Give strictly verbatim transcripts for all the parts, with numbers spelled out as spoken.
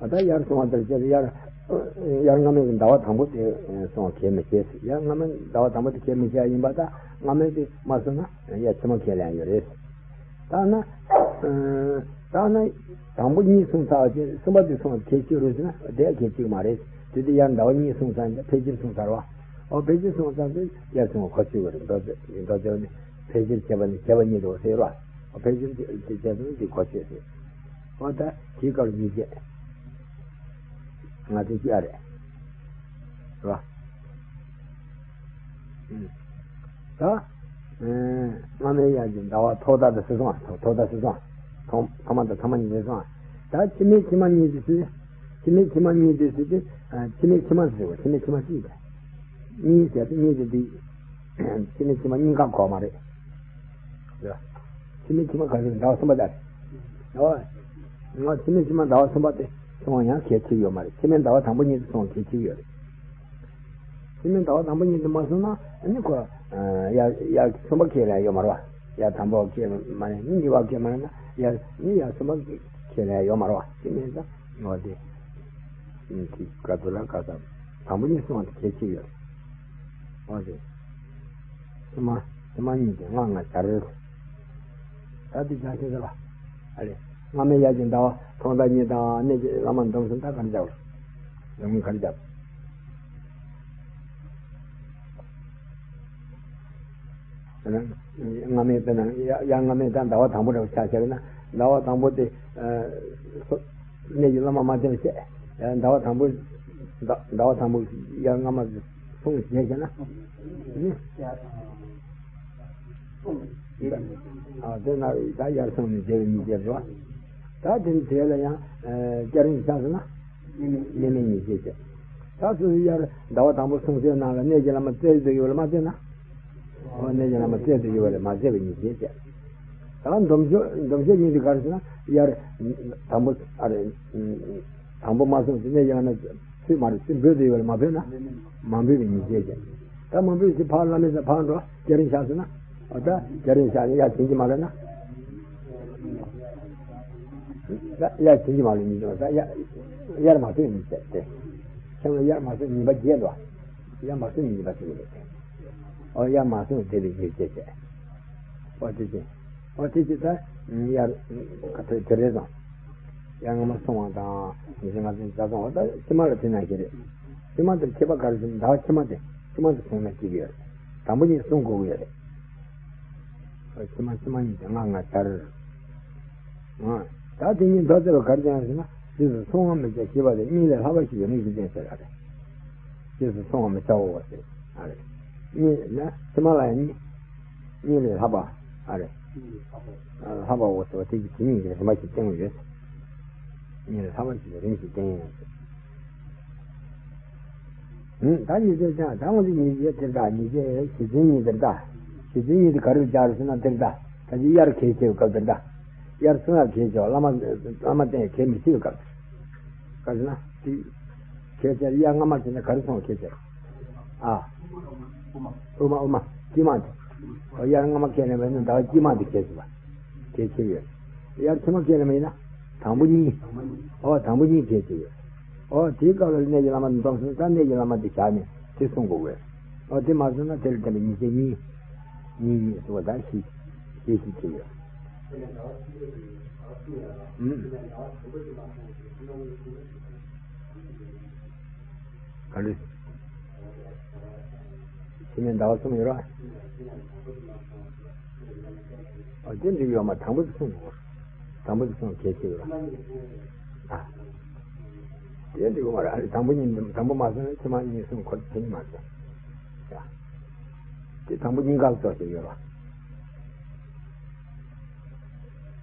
ད་དབྱར་སོང་བ་དང་བཅས་ཏེ་དབྱར། དབྱར་སྔ་མའི་ཟླ་བ་དང་པོ་དེ་སོང་བ་གལ་མི་ཆེ། དབྱར་སྔ་མའི་ཟླ་བ་དང་པོ་དེ་གལ་མི་ཆེ་བ་ཡིན་པ་དང་། སྔ་མའི་དེ་མ་སོང་ན་དབྱར་ཕྱི་མ་ཁས་ལེན་ཡོད་རེད། ད་ན། ད་ན། དང་པོ་གཉིས་སོང་ཚར་བ་དེ་གསུམ་པ་དེ་སོང་བ་གལ་ཆེ་རེད་ཟེར་ན་དེ་གལ་ཆེ་གི་མ་རེད། དེ་དེ་དབྱར་ཟླ་བ་གཉིས་སོང་ཚར་ཡིན་ད་ཕལ་ཆེར་སོང་ཚར་བ། ཨོ་ཕལ་ཆེར་སོང་ཚར་དེ་དབྱར་སོང་བ་གོ་ཆོད་པ་རེད། མདོ་དེ་མདོ་དེ་ནི་ཕལ་ཆེར་བྱས་པ་ནི་བྱས་པ་ཉིད་དུ་ཟེར་བ། ཨོ་ཕལ་ཆེར་བྱས་པ་ནི་དེ་གོ་ཆོད་ཟེར། ཨོ་ད་དེའི་སྐབས་ཉིས་བརྒྱད། ང་ཚོའི་སྐྱ་རེད། རེད་བ། ད། སྔ་མའི་དབྱར་གྱི་ཟླ་བ་ཐོག་མཐའ་དང་སྲིད་སོང་། ཐོག་མཐའ་སྲིད་སོང་། ཐོག་ཐོག་མ་དང་ཐ་མ་གཉིས་སྲིད་སོང་། ད་ཕྱི་མའི་ཕྱི་མ་གཉིས་དེ་སྲིད། ཕྱི་མའི་ཕྱི་མ་གཉིས་དེ་སྲིད་དེ། ཕྱི་མའི་ཕྱི་མ་ཟེར་བ་ཕྱི་མའི་ཕྱི་མ་གཅིག་དང་། གཉིས་ཟེར་དེ་གཉིས་དེ་འདི། ཕྱི་མའི་ཕྱི་མ་གཉིས་ཀ་གོ་མ་རེད། ཕྱི་མའི་ཕྱི་མ་ག་ཚོད་ཟླ་བ་གསུམ་པ་དང་། ཨོ། ང་ཕྱི་མའི་ཕྱི་མ་ཟླ་བ་གསུམ་པ་དེ་སོང་བ་ཡང་གལ་ཆེ་ཡོད་མ་རེད། ཕྱི་མའི་ཟླ་བ་དང་པོ་གཉིས་དེ་སོང་བ་གལ་ཆེ་ཡོད་རེད། ཕྱི་མའི་ཟླ་བ་དང་པོ་གཉིས་དེ་མ་སོང་ན་ཨ་ནི་ཁོ། ཡ་ཡ་གསུམ་པ་ཁས་ལེན་ཡོད་མ་རེད་བ། ཡ་དང་པོ་ཁས་མ་ལེན་ནི་གཉིས་པ་ཁས་མ་ལེན་ན་ཡ་ནི་ཡ་གསུམ་པ་ཁས་ལེན་ཡོད་མ་རེད་བ། ཕྱི་མའི་ཟླ་བ་དེ། དེ་ག་ཚོད་ལ་ག་ཚོད་དང་པོ་གཉིས་སོང་བ་དེ་གལ་ཆེ་ཡོད་རེད། འོ་དེ། ཕྱི་མ། ཕྱི་མ་གཉིས་ཀྱི་ལྔ་ལྔ་སྦྱར། ད་དེ་སྦྱར་ཤེས་ཟེར་བ། ཨ་རེ། སྔ་མའི་དབྱར་གྱི་ཟླ་བ་ཐོག་མཐའ་གཉིས་དང་གནས་ཀྱི་བླ་མ་འདོམས་གསུམ་ད་ག་རེ་སྦྱར། འདོམས་ངེས་ག་རེ་སྦྱར། དཔེར་ན། སྔ་མའི་དཔེར་ན་དབྱར་དབྱར་སྔ་མའི་ད་ཟླ་བ་དང་པོ་འདྲ་བོ་ཆ་བཞག་ན་ཟླ་བ་དང་པོ་དེ། གནས་ཀྱི་བླ་མ་མ་བསྟེན་བྱས། ཟླ་བ་དང་པོ། ཟླ་ཟླ་བ་དང་པོ་དབྱར་སྔ་མ་སོང་བྱས་བྱས་ན། ཨ་དེ་ན་ད་དབྱར་སོང་ནས་དེ་ཉིས་བརྒྱད་རེད་བ། ད་དེ་ནི་དེ་ལ་ཡང་། སྐྱ་རེངས་ཆགས་སོང་ན། གནས་མལ་ཉིས་བརྒྱད་བྱས། ད་སོ་སོའི་དབྱར་ཟླ་བ་དང་པོ་སོང་ཚེ་ནང་ལ་གནས་ཀྱི་བླ་མ་བཙལ་དུ་ཡོད་ལ་མ་བཙལ་ན། ཨོ་གནས་ཀྱི་བླ་མ་བཙལ་དུ་ཡོད་ལ་མ་བཙལ་བའི་ཉིས་བརྒྱད་བྱས། ད་འདོམས་ཆོག་འདོམས་ཆོག་ཉིན་དུ་ག་རེ་ཟེར་ན་དབྱར། དང་པོ་ཨ་རེ། དང་པོ་མ་སོང་ཚེ་གནས་ཀྱི་བླ་མ་ཚུད་མ་རེད་ཚུད་འབོད་དུ་ཡོད་ལ་མ་བོས་ན། མ་འབོད་པའི་ཉིས་བརྒྱད་བྱས། ད་མ་འབོད་ཚེ་ཕར་བླ་མའི་ས་ཕར་འགྲོ་སྐྱ་རེངས་ཆགས་སོང་ན། ཨོ་ད་སྐྱ་རེངས་ཆགས་ནས་དབྱར་བྱིན་གྱིས་མ་རློབ་ན། ད་དབྱར་བྱིན་གྱིས་མ་རློབ་ཉིན་ཅོག་ད་དབྱར་དབྱར་མ་སོང་ཉིན་བྱས་ཏེ། ཁྱེད་ལ་དབྱར་མ་སོང་ཉིན་པ་བརྒྱད་འགྲོ། དབྱར་མ་སོང་ཉིན་པ་དེ་ཉིན་པ་བརྒྱད། ཨོ་དབྱར་མ་སོང་དེ་ལས་ཉིན་བརྒྱད་བྱས། ཨོ་དེ་བྱས། ཨོ་དེ་བྱས་ད་དབྱར་ག་ཚོད་དེ་རེད་དང་། དབྱར་སྔ་མ་སོང་བ་དང་ཉི་ཤུ་ལྔ་ཚོད་ད་སོང་བ་ད་ཕྱི་མ་ལ་དེ་ན་ཁྱེད་རེད། ཕྱི་མ་དེར་ཁྱད་པར་ག་རེ་ཟེར་ན་ཟླ་བ་ཕྱི་མ་དེ་ཕྱི་མ་དེ་སོང་ན་སྐྱིད་ཀྱི་ཡོད་རེད། དང་པོ་ཉིད་སོང་དགོས་ཀྱི་ཡོད་རེད། ཕྱི་མ་ཕྱི་མ་ཉིད་དེ་ལྔ་ལྔ་སྦྱར། ཨ། ད་དེ་ཉིད་མདོ་སྡེ་པ་ག་རེ་ཅང་ཟེར་ན་རྗེས་སུ་སོང་བ་མི་བྱ་ཞེས་པ་དེ་གཉིས་ལས་ལྷག་པ་ཞིག་ཡོད་མིན་ཞེས་བསྟན་ཟེར་བ་རེད། རྗེས་སུ་སོང་བ་མི་བྱའོ་ཟེར། ཨ་རེད། གཉིས་ལས་ཕྱི་མ་ལ་ཡང་གཉིས། གཉིས་ལས་ལྷག་པ། ཨ་རེད། ལྷག་པའོ་ཟེར་བ་དེ་གཉིས་ཀྱི་རིམ་པ་ཞིག་བསྟན་ཡོད། གཉིས་ལས་ལྷག་པ་ཞིག་རིམ་ཞིག་བསྟན་ཡོད། ད་ཉིས་བརྒྱ་ཅང་ད་འོང་དུ་ཉིས་བརྒྱ་དེར་ད་ཉིས་བརྒྱ་གཞི་འཛིན་གཉིས་དེར་ད། གཞི་འཛིན་གཉིས་དེ་ག་རེར་སྦྱར་ཟེར་ན་དེར་ད། ད་ཅི་དབྱར་གལ་ཆེ་བའི་སྐབས་དེར་ད། དབྱར་སོང་ཡག་གལ་ཆེ་བ་བླ་མ་བླ་མ་བསྟེན་གལ་མི་ཆེ་བའི་སྐབས་དེར། ག་ཟེར་ན་དེ། གལ་ཆེ་དབྱར་སྔ་མ་བྱས་ན་ག་རེ་སོང་གལ་ཆེ། ཨ། དབུ་མ་དབུ་མ་དཀྱིལ་མ་དེ། དབྱར་སྔ་མ་ཁས་ལེན་པ་ནི་ཟླ་བ་དཀྱིལ་མ་དེ་གལ་ཆེ་བ། གལ་ཆེ་ཡོད། དབྱར་ཕྱི་མ་ཁས་ལེན་པ་ཡིན་ན། དང་པོ་གཉིས། ཨོ་དང་པོ་གཉིས་གལ་ཆེ་ཡོད། ཨོ་དེའི་སྐབས་ལ་གནས་ཀྱི་བླ་མ་འདོམས་སོང་ད་གནས་ཀྱི་བླ་མ་དེ་བཞག་ནས་དེ་གསུང་དགོས་པས། ཨོ་དེ་མ་སོང་ན་དེ་ལ་བརྟེན་པའི་ཉིས་བརྒྱ་གཉིས། གཉིས་གཉིས་སུ་བ་དང་བཞི། བཞི་བཞི་ཁྱེར་ཡོད། ཨུམ། ག་རེ། ཕྱི་ནས་ཟླ་བ་གསུམ་ཡོད་ར། ཨ་དེ་འགྲིག་ཡོད་མ་དང་པོ་དེ་གསུམ་ཡོད། དང་པོ་དེ་གསུམ་གལ་ཆེ་ཡོད་ར། ཨ། དེ་འགྲིག་ཡོད་མ་ར་དང་པོ་གཉིས་དང་པོ་མ་སོང་ན་ཕྱི་མ་གཉིས་གསུམ་ཁོ་དེ་གཉིས་མ་རེད། ཡ། དེ་དང་པོ་གཉིས་ཀ་གཙོ་ཆེ་ཡོད་ར།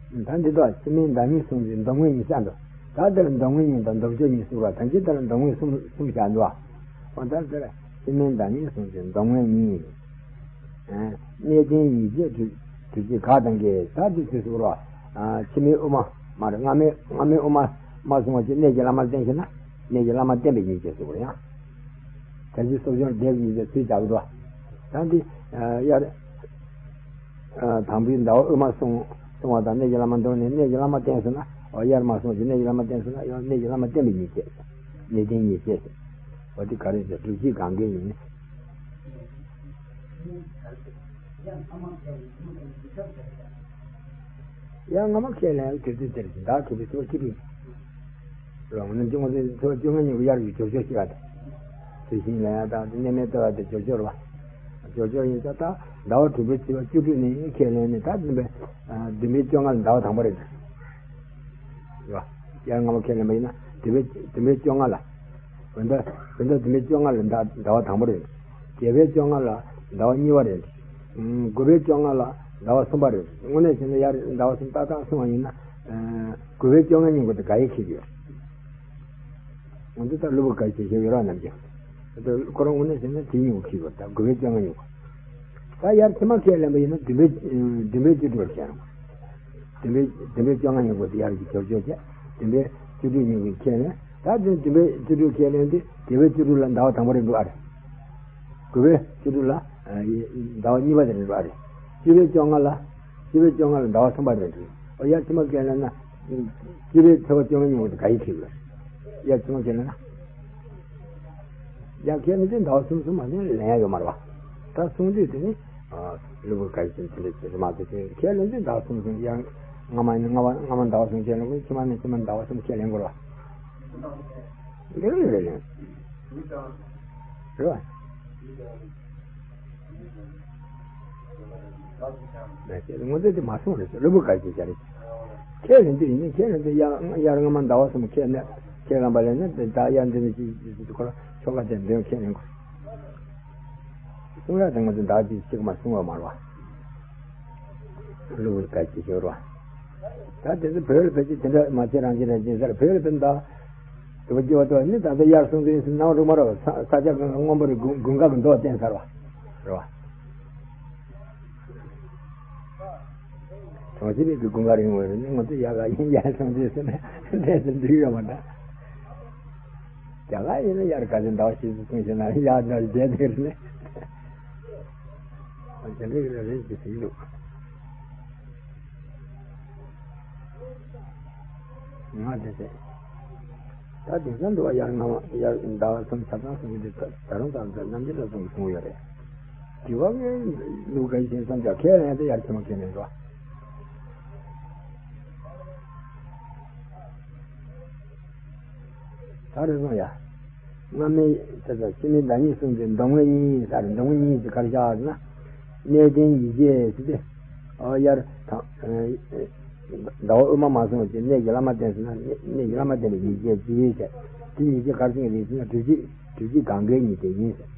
ད་འདི་དག་ཕྱི་མའི་ཟླ་གཉིས་སོང་ཚེ་འདོམས་ངེས་གཉིས་བཤད་འདུག་ད་འདིར་འདོམས་ངེས་གཉིས་དང་འདོམས་ཆོག་གཉིས་གསུངས་པ་དང་ཅི་ལྟར་འདོམས་ངེས་གསུམ་གསུམ་བཤད་འདུག་འོ་ད་འདིར་ཕྱི་མའི་ཟླ་གཉིས་སོང་ཚེ་འདོམས་ངེས་གཉིས། གནས་བརྟན་ཡིད་བྱེད་དུས་དུས་ཀྱི་ག་དང་གི་ད་དེ་ཚོས་གསུངས་རོགས། ཕྱི་མའི་དབུ་མ་མ་རེད་སྔ་མའི་སྔ་མའི་དབུ་མ་མ་གསུངས་པ་ཅིག་གནས་ཀྱི་བླ་མ་བསྟེན་ཤེ་ན་གནས་ཀྱི་བླ་མ་བསྟེན་པའི་ཉིན་བྱེད་གསུངས་རེད་ཡང་། དེ་བཞིན་སོ་སྐྱོང་སྡེ་གཉིས་ཀྱི་ཚུལ་བྱ་དགོས་དོ། ད་འདི་དབྱར། དང་པོའི་ཟླ་བ་དབུ་མ་སོང་སོང་བ་དང་གནས་ཀྱི་བླ་མ་འདོམས་ནས་གནས་ཀྱི་བླ་མ་བསྟེན་སོང་ན། འོ་དབྱར་མ་སོང་ཞིག་གནས་ཀྱི་བླ་མ་བསྟེན་ཟེར་ན་ཡང་གནས་ཀྱི་བླ་མ་བསྟེན་པའི་ཉེས་བྱས། གནས་བརྟན་ཉེས་བྱས་ཟེར། འོ་དེ་ག་རེ་ཟེར་སྒྲུབ་བྱེད་གང་གའི་ཉེས། ཡང་སྔ་མ་ཁས་ལེན་དུས་ཚོད་དེར་བདག་གྲུབ་པའི་ཚེ་བ་བཅུ་དྲུག་རང་ནི་ཅུང་ཟད་ཚེ་བ་བཅོ་ལྔ་ཉིན་གྱི་དབྱར་གྱི་སྦྱོར་སྦྱོར་ཞིག་ཨ་དེ། ཚུལ་བཞིན་ལ་ཡང་དང་གནས་མལ་ལྟ་བ་དེ་སྦྱོར་སྦྱོར་བ། སྦྱོར་སྦྱོར་ཡིན་ཙང་ད་ཟླ་བ་དྲུག་པའི་ཚེས་པ་བཅུ་དྲུག་ནས་ཁས་ལེན་ནས་ད་བདུན་པའི་བདུན་པའི་བཅོ་ལྔ་ལ་ཟླ་བ་དང་པོ་རེད། དབྱར་སྔ་མ་ཁས་ལེན་པ་ཡིན་ན་བདུན་པའི་བདུན་པའི་བཅོ་ལྔ་ལ། བོད་ཟླ་བོད་ཟླ་བདུན་པའི་བཅོ་ལྔ་ལ་ཟླ་ཟླ་བ་དང་པོ་རེད། བརྒྱད་པའི་བཅོ་ལྔ་ལ་ཟླ་བ་གཉིས་པ་རེད། དགུ་པའི་བཅོ་ལྔ་ལ་ཟླ་བ་གསུམ་པ་རེད། དངོས་གནས་བྱས་ན་དབྱར་ཟླ་བ་གསུམ་ཏག་ཏག་སོང་བ་ཡིན་ན། དགུ་པའི་བཅོ་ལྔ་ཉིན་གོ་དེ་ག་ཡེ་ཁེལ་གྱི་ཡོད། འོན་ཏེ་ད་གློ་བུར་ག་ཞེས་བྱ་བའི་རོ་རྣམས་ཀྱང་། ད་ཁོ་རང་དངོས་གནས་བྱས་ན་དེའི་ཉིན་གོ་ཁེལ་གྱི་ཡོད། ད་དགུ་པའི་བཅོ་ལྔ་ཉིན་གོ། ད་དབྱར་ཕྱི་མ་ཁས་ལེན་པ་ཡིན་ན་བདུན་པའི་བདུན་པའི་བཅུ་དྲུག་ལ་བྱས་ཡོང་། བདུན་པའི་བདུན་པའི་བཅོ་ལྔ་ཉིན་གོ་དེ་དབྱར་གྱི་སྦྱོར་སྦྱོར་བྱས། བདུན་པའི་བཅུ་དྲུག་ཉིན་གོ་ཁས་ལེན། ད་བདུན་བདུན་པའི་བཅུ་དྲུག་ཁས་ལེན་དེ་བརྒྱད་པའི་བཅུ་དྲུག་ལ་ཟླ་བ་དང་པོ་རེད་འདུག་ཨ་རེད། དགུ་པའི་བཅུ་དྲུག་ལ་ཟླ་བ་གཉིས་པ་དེ་རེད་འདུག་ཨ་རེད། བཅུ་པའི་བཅོ་ལྔ་ལ། བཅུ་པའི་བཅོ་ལྔ་ལ་ཟླ་བ་གསུམ་པ་རེད་འདུག་འོ་དབྱར་ཕྱི་མ་ཁས་ལེན་ན། བཅུ་པའི་ཚེས་པ་བཅོ་ལྔ་ཉིན་གོ་དེ་ག་ཡེ་ཁེལ་གྱི་ཡོད། དབྱར་ཕྱི་མ་ཁས་ལེན་ན། ཡང་ཁས་ལེན་དུས་ཟླ་བ་གསུམ་གསུམ་མ་ནི་ལེན་ཡ་ཡོད་མ་རེད་པ། ད་གསུང་དུས་དེ་ནི། གློ་བུར་ག་ཞེས་དེ་འདྲ་ཞེས་མ་དེ་དེ་ཁས་ལེན་དུས་ཟླ་བ་གསུམ་གསུམ་ཡང་། སྔ་མ་ནི་སྔ་མ་སྔ་མ་ཟླ་བ་གསུམ་ཁས་ལེན་དགོས། ཕྱི་མ་ནི་ཕྱི་མ་ཟླ་བ་གསུམ་ཁས་ལེན་དགོས་རེད་པ། འདི་རེད་རེད་རེད། རེད་པ། ངོ་ཚ་དེ་མ་སོང་རེད། གློ་བུར་ག་ཞེས་བྱ་རེད། ཁས་ལེན་དུས་ཡིན་ན་ཁས་ལེན་དུས་དབྱར་དབྱར་སྔ་མ་ཟླ་བ་གསུམ་ཁས་ལེན་ཁས་ལེན་པ་ལེན་ན་དེ་ད་དབྱར་འདི་ནི་ཅི་ཅི་ཅི་ཁོ་རང་ཆོ་ག་དེ་འདོན་ཁས་ལེན་དགོས། གསུང་ཡག་དེ་ང་ཚོ་བདག་གཅིག་གཅིག་མ་གསུང་བ་མ་རེད་པ། གློ་བུར་ག་ཞེས་བྱ་རེད་པ། ད་དེ་ཚོ་བོད་ལ་ཕལ་ཆེར་དེ་འདྲ་མ་བྱེད་རང་བྱེད་རང་བྱེད་ཟེར། བོད་ལ་ཕན་ད། དུ་བ་སྐྱེ་བ་དུ་བ་ནི་ད་ལྟ་དབྱར་སོང་དུས་སུ་སྣང་བ་རུ་མ་རོ་ས་ས་ཆ་གང་ག་སྔོན་པོ་རེད། དགུན་དགུན་ཁ་གི་མདོག་བསྟན་ཚར་བ་རེད་པ། གྲོང་ཁྱེར་རིགས་ཀྱི་དགུན་ཁ་རིང་བ་རེད། ནི་ང་ཚོ་ཡག་ག་ཡིན། དབྱར་སོང་དུས་སུ་ནས་འདྲེས་སུ་འགྲིག་ཡོད་མ་འདྲ། རྒྱ་གར་ཡིན་ན་དབྱར་ག་ཚོད་ཟླ་བ་ཕྱེད་ཙམ་སོང་ཞེ་ན་ཡག་འདྲ་བསྡད་དེ་རེད། རྒྱ་རིགས་ལ་རེད་ཅེས་ཟེར་གྱི་འདུག་ང་དེ་ཚེ། ད་དེང་སང་འདུག་པ། དབྱར་སྔ་མ་དབྱར་ཟླ་བ་གསུམ་ཆ་ཚང་གསུང་གི་འདུག་ད་རུང་ཙམ་ཙམ་རྣམ་འགྱུར་ལ་གསུང་གི་གསུང་གི་ཡོད་རེད། དྲི་བ་ངའི་ལུགས་ག་ཡི་ཞེས་བསམ་ཀྱང་ཁས་ལེན་ཏེ་དབྱར་ཕྱི་མ་ཁས་ལེན་འགྲོ། ད་རེ་སོང་ཡ། སྔ་མའི་ད་ལྟ་ཕྱི་མའི་ཟླ་གཉིས་གསུམ་གྱི་སྡོམ་ངོས་གཉིས་ཟེར། སྡོམ་ངོས་གཉིས་ཀྱི་གར་བཞག་ཟེར་ན། གནས་བརྟན་ཉེས་བྱས་ཟེར་ཏེ། ཨ་དབྱར་དང་། ཟླ་བ་དབུ་མ་མ་སོང་བའི་གནས་ཀྱི་བླ་མ་བསྟེན་ཟེར་ན་གནས་གནས་ཀྱི་བླ་མ་བསྟེན་པའི་ཉེས་བྱས་ཅི་ཡིན་ཟེར། དེ་ཉེས་བྱས་ག་རེ་བྱུང་རེད་ཟེར་ན་སྒྲུབ་བྱེད་སྒྲུབ་བྱེད་གང་གའི་ཉེས་བྱས་ཡིན་ཟེར།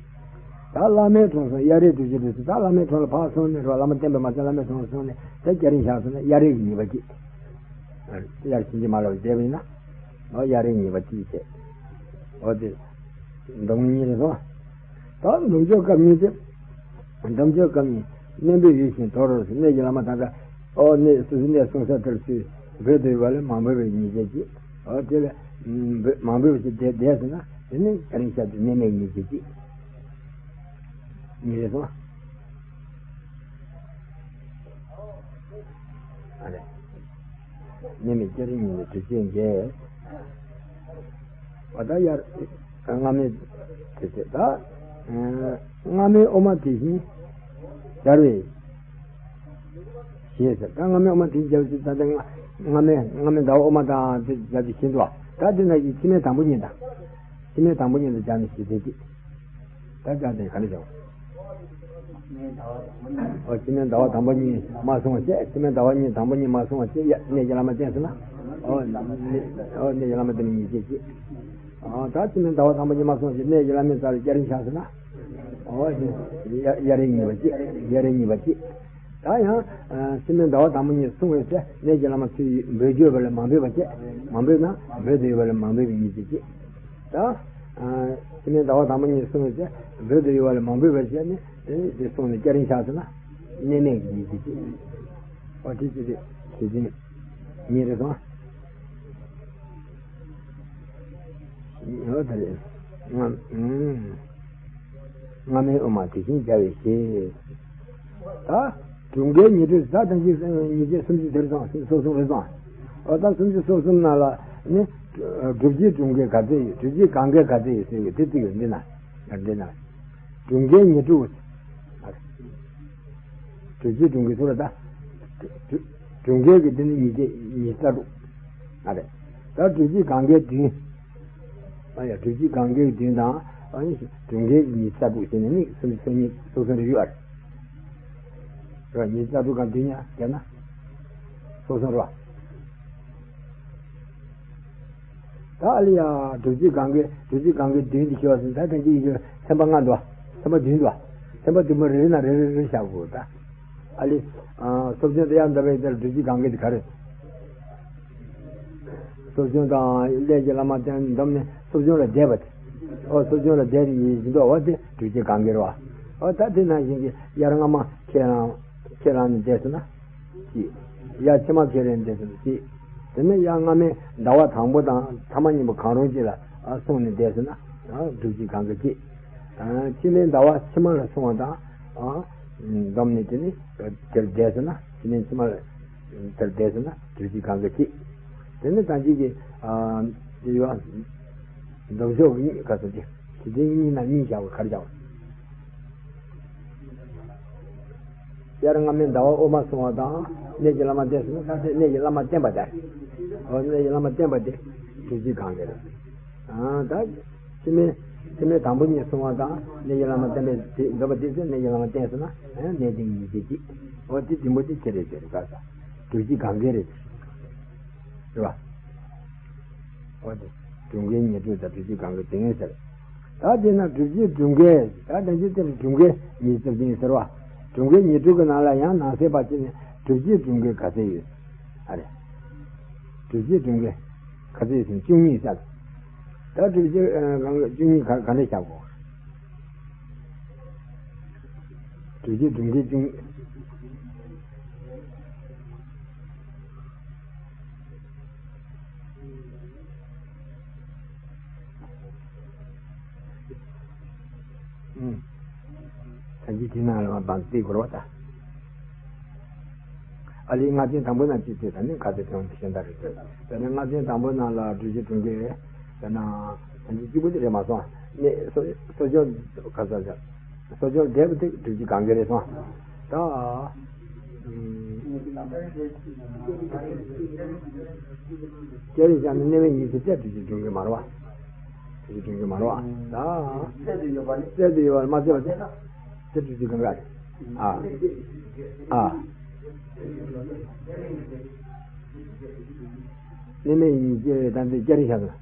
ད་བླ་མའི་དྲུང་སོང་དབྱར་རེའི་སྒྲུབ་བྱེད་རེད་ཟེར། ད་བླ་མའི་དྲུང་ལ་ཕར་སོང་ནས་རོ་བླ་མ་བསྟེན་པའི་མ་ཚད་བླ་མའི་དྲུང་ལ་སོང་ནས་ད་སྐྱ་རེངས་ཤར་སོང་ན་དབྱར་རེའི་ཉེས་པ་གཅིག་དབྱར་ཕྱིན་ཅི་མ་ལོག་བྱས་པ་ཡིན་ན། ཨོ་དབྱར་རེའི་ཉེས་པ་གཅིག་བྱས། ཨོ་དེ། སྡོམ་གཉིས་རེད་སོང་། ད་སྡོམ་བརྗོད་སྐབས་གཉིས་ཏེ། སྡོམ་བརྗོད་སྐབས་གཉིས། གནས་འབོད་ཡུལ་བཞིན་དོར་རོ་ཟེར། གནས་ཀྱི་བླ་མ་དང་འདྲ། ཨོ་གནས་སོ་སོའི་གནས་སོང་ས་དེར་ཚུར་འབོད་དུ་ཡོད་པ་ལས་མ་འབོད་པའི་ཉེས་བྱས་གཅིག་ཨོ་དེ་ལས། འབོད་མ་འབོད་པ་ཞིག་བསྡད་བསྡད་ཟེར་ན་དེ་ནི་སྐྱ་རེངས་ཤར་དུས་གནས་མལ་ཉེས་བྱས་གཅིག་གཉིས་རེད་སོང་། ཨ་རེ། གནས་མལ་སྐྱ་རེངས་ཉེས་པའི་དུས་ཚོད་འགའ། འོ་ད་དབྱར། སྔ་མའི་དུས་ཚོད་ད། སྔ་མའི་དབུ་མ་དེ་བཞིན་སྦྱར་བའི་ཞེས་ཟེར། ད་སྔ་མའི་དབུ་མ་དེ་བཞིན་སྦྱར་བའི་ཞེས། ད་ལྟ་སྔ་སྔ་མའི་སྔ་མའི་ཟླ་བ་དབུ་མ་དང་དེ་སྦྱར་དུས་བཞིན་དུ། ད་དེ་ན་ཡི་ཕྱི་མའི་དང་པོ་ཉིད་དང་། ཕྱི་མའི་དང་པོ་ཉིད་དུ་སྦྱར་ནས་ཞེས་ཟེར་གྱི། ད་ལྟ་དེ་ག་ནས་བྱུང་། ཨོ་ཕྱི་མའི་ཟླ་བ་དང་པོ་གཉིས་མ་སོང་བ་བྱས། ཕྱི་མའི་ཟླ་བ་གཉིས་དང་པོ་གཉིས་མ་སོང་བ་བྱས། ཡ་གནས་ཀྱི་བླ་མ་བསྟེན་ཟེར་ན། ཨོ་གནས་ཨོ་གནས་ཀྱི་བླ་མ་བསྟེན་པའི་ཉེས་བྱས་གཅིག་ཨོ་ད་ཕྱི་མའི་ཟླ་བ་དང་པོ་གཉིས་མ་སོང་བ་བྱས། གནས་ཀྱི་བླ་མའི་རྩ་ལ་སྐྱ་རེངས་ཤར་ཟེར་ན། ཨོ་དབྱར་རེའི་ཉེས་པ་གཅིག་དབྱར་རེའི་ཉེས་པ་གཅིག་ད་ཡང་། ཕྱི་མའི་ཟླ་བ་དང་པོ་གཉིས་སོང་བའི་ཚེ་གནས་ཀྱི་བླ་མ་ཚུར་འབོད་བརྗོད་པ་ལས་མ་འབོད་པ་བྱས། མ་འབོད་ན་འབོད་དུ་ཡོད་པ་ལས་མ་འབོད་པའི་ཉེས་བྱས་གཅིག་ད། ཕྱི་མའི་ཟླ་བ་དང་པོ་གཉིས་སོང་བའི་ཚེ་འབོད་དུ་ཡོད་པ་ལས་མ་འབོད་པ་བྱས་ནས་དེ་ནས་དེ་སོང་ནས་སྐྱ་རེངས་ཤར་ཟེར་ན། གནས་མལ་གྱི་ཉེས་བྱས་གཅིག་ཨོ་དེ་ཅི་སྟེ་བྱེད་ཀྱི་ཉེས་རེད་སོང་། ཨོ་ད་རེད། སྔ་སྔ་མའི་དབུ་མ་དེ་བཞིན་སྦྱར་བའི་ཞེས། ད་དྲུག་འགའི་ཉེས་སྤྲོད་ཟ་དང་ཅིག་ཉེས་བྱས་སུམ་ཅུ་དེར་སོང་སོ་སོ་རེད་སོང་། འོ་ད་སུམ་ཅུ་སོ་གསུམ་ནང་ལ་ནི། སྒྲུབ་བྱེད་སྒྲུབ་འགལ་ག་ཚད་ཡོད། སྒྲུབ་བྱེད་གང་འགལ་ག་ཚད་ཡོད་ཟེར་བའི་དེ་གཅིག་ཡོད་འདི་ན། འདི་ན། སྒྲུབ་འགལ་ཉེར་དྲུག་སྒྲུབ་བྱེད་སྒྲུབ་འགལ་ཟེར་བ་ད། སྒྲུབ་འགལ་གྱི་དེ་ནི་ཉིས་བརྒྱ་ཉི་ཤུ་རྩ་དྲུག་ཨ་རེད། ད་སྒྲུབ་བྱེད་གང་འགལ་བདུན། ཨ་ཡ། སྒྲུབ་བྱེད་གང་འགལ་བདུན་དང་། ཨ་ནི་སྒྲུབ་འགལ་ཉི་ཤུ་རྩ་དྲུག་ཟེར་ནས་ནི་སུམ་ཅུ་སོ་གཉིས་སོ་གསུམ་རེ་ཡོད་ཨ་རེད། རེད་བ། ཉི་ཤུ་རྩ་དྲུག་གང་བདུན་ཡ་བརྒྱབ་ན། སོ་གསུམ་རེད་བ། ད་ཨ་ལི་ཡ། སྒྲུབ་བྱེད་གང་འགལ། སྒྲུབ་བྱེད་གང་འགལ་བདུན་དེ་ཤེས་པ་ཟིན། ད་ཐམས་ཅད་ཡིན་གྱི་ཚན་པ་ལྔ་འདུག་ཚན་པ་བདུན་འདུག་ཚན་པ་བདུན་པོ་རེ་རེ་ན་རེ་རེ་རེ་བཞག་དགོས་ད། ཨ་ལི། ཨ། སློབ་སྦྱོང་དེ་ཡང་འདྲ་བའི་དེར་སྒྲུབ་བྱེད་གང་གི་དེ་ག་རེ། སློབ་སྦྱོང་དང་ཀླད་ཀྱི་བླ་མ་བསྟེན་འདོམས་ནས་སློབ་སྦྱོང་ལ་བསྡད་པ་དེ། ཨོ་སློབ་སྦྱོང་ལ་བསྡད་ནས་ཡིན་འདུག་འོ་དེ་སྒྲུབ་བྱེད་གང་གི་རེད་བ། ཨོ་ད་དེ་ནང་བཞིན་གྱི་དབྱར་སྔ་མ་ཁས་བླངས་ཁས་བླངས་ནས་བསྡད་སོང་ན། གཅིག་ཡར་ཕྱི་མ་ཁས་ལེན་དེ་ཚོ་གཅིག་དེ་ནས་ཡར་སྔ་མའི་ཟླ་བ་དང་པོ་དང་ཐ་མ་གཉིས་པོ་གང་རུང་གཅིག་ལ་ཨ་སོང་ནས་བསྡད་སོང་ན། ཨ་སྒྲུབ་བྱེད་གང་གི་གཅིག་ཨ་ཕྱི་མའི་ཟླ་བ་ཕྱི་མ་ལ་སོང་བ་དང་། ཨ་འདོམས་ནས་དེ་ནི་དེར་བསྡད་སོང་ན། ཕྱི་མའི་ཕྱི་མ་ལ་དེར་བསྡད་སོང་ན་སྒྲུབ་བྱེད་གང་གི་གཅིག་དེ་ནི་ད་གཅིག་གི་ཨ་དེ་ཡོད། ལྡོག་ཕྱོགས་ཀྱི་གཉིས་ག་ཚོད་དེ། གཞི་རྟེན་གཉིས་ནང་གཉིས་བཞག་པ་ག་རེ་བཞག་པ། དབྱར་སྔ་མའི་ཟླ་བ་དབུ་མ་སོང་བ་དང་གནས་ཀྱི་བླ་མ་བསྟེན་སོང་ན། ད་དེ་གནས་ཀྱི་བླ་མ་བསྟེན་པ་དེ། འོ་གནས་ཀྱི་བླ་མ་བསྟེན་པ་དེ་སྒྲུབ་བྱེད་གང་གི་རེད། ཨ་ད་ཕྱི་མའི་ཕྱི་མའི་དང་པོ་གཉིས་སོང་བ་དང་གནས་ཀྱི་བླ་མ་བསྟེན་པའི་དེ་འདོད་པ་དེ་ཚོས་གནས་ཀྱི་བླ་མ་བསྟེན་སོང་ན། ཨ་གནས་བརྟན་ཉི་ཤུ་རྩ་གཅིག་འོ་དེ་བདུན་པོ་དེ་ཁྱེད་རེད་ཟེར་ག་ས། སྒྲུབ་བྱེད་གང་གི་རེད། རེད་བ། འོ་དེ། སྒྲུབ་འགལ་ཉེར་དྲུག་དང་སྒྲུབ་བྱེད་གང་གི་དེ་ངས་ཟེར། ད་དེ་ན་སྒྲུབ་བྱེད་སྒྲུབ་འགལ། ད་དེ་ཚོ་དེར་སྒྲུབ་འགལ་ཉི་ཤུ་རྩ་བདུན་ཟེར་བ། སྒྲུབ་འགལ་ཉེར་དྲུག་གི་ནང་ལ་ཡང་ནང་གསེས་པ་གཅིག་ནས་སྒྲུབ་བྱེད་སྒྲུབ་འགལ་ག་ཚད་ཡོད། ཨ་རེ། སྒྲུབ་བྱེད་སྒྲུབ་འགལ་ག་ཚད་ཡོད་ཟེར་ན་བཅུ་གཉིས་བཞག་ད་སྒྲུབ་བྱེད་ཨ་གང་གི་བཅུ་གཉིས་ག་ག་འདྲ་བཞག་གོ། སྒྲུབ་བྱེད་སྒྲུབ་འགལ་བཅུ་གཉིས། ཨུམ། ད་ཅི་དེ་ནང་ལ་བང་རྩིས་དགོས་རེད་བ་ད། ཨ་ལི་ལྔ་ཚན་དང་པོ་ན་ཅི་ཚེ་ད་ནི་ག་ཚོད་ཐོན་དེ་གཞན་དག་རེད་ཟེར། ད་ནི་ལྔ་ཚན་དང་པོ་ནང་ལ་སྒྲུབ་བྱེད་སྒྲུབ་འགལ་ད་ན་ད་ཅི་གཅིག་པུ་དེ་རེད་མ་སོང་། ནི་སོ་སོ་སྐྱོན་ག་ས་ཟེར། སོ་སྐྱོན་འདས་པ་དེ་སྒྲུབ་བྱེད་གང་གི་རེད་སོང་། ད། ཨུམ། སྐྱེ་རིང་བཞག་ན་གནས་མེད་ཉིད་ཚེ་དེ་སྒྲུབ་བྱེད་སྒྲུབ་འགལ་མ་རེད་བ། སྒྲུབ་བྱེད་སྒྲུབ་འགལ་མ་རེད་བ། ད། སྲེད་དུ་ཡོད་པ་མ་སྲེད་པ་དེ། དེ་སྒྲུབ་བྱེད་གང་ག་རེད། ཨ། ཨ། གནས་མེད་ཉིད་ཀྱི་དང་དེ་སྐྱ་རེངས་ཤར་དང་།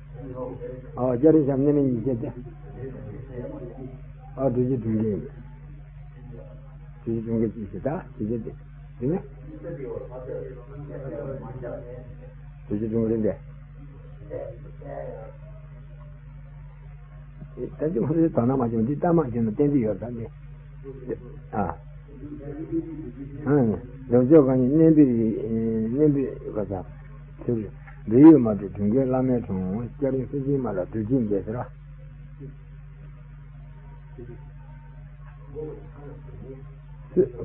ཨ་སྐྱ་རེངས་ཤར་གནས་མེད་ཉིད་ཀྱི་དེ། ཨ་སྒྲུབ་བྱེད་སྒྲུབ་འགལ་ཡིན། སྒྲུབ་བྱེད་སྒྲུབ་འགལ་ཅིག་ཞིག་ད་ཅི་བྱེད་དེ། དེ་ནི། སྒྲུབ་བྱེད་སྒྲུབ་འགལ་འདི། ད་ཅི་མ་རེད་དོ་སྣང་མ་བྱུང་འདི་ལྟ་མ་བྱུང་ན་གཏན་ཚིགས་ཡོད་ད་འདི། ཨ། ཨ། ལྡོག་ཕྱོགས་གང་ཉིད་གནས་པའི་གནས་པའི་ག་ས། ཚུལ། འབྲེལ་ཡོད་མ་གྲུབ་སྒྲུབ་འགལ་བླ་མེད་འཁྲུལ། སྐྱ་རེངས་སེམས་ཅན་མ་ལ་སྒྲུབ་བྱེད་འགལ་ཟེར་བ།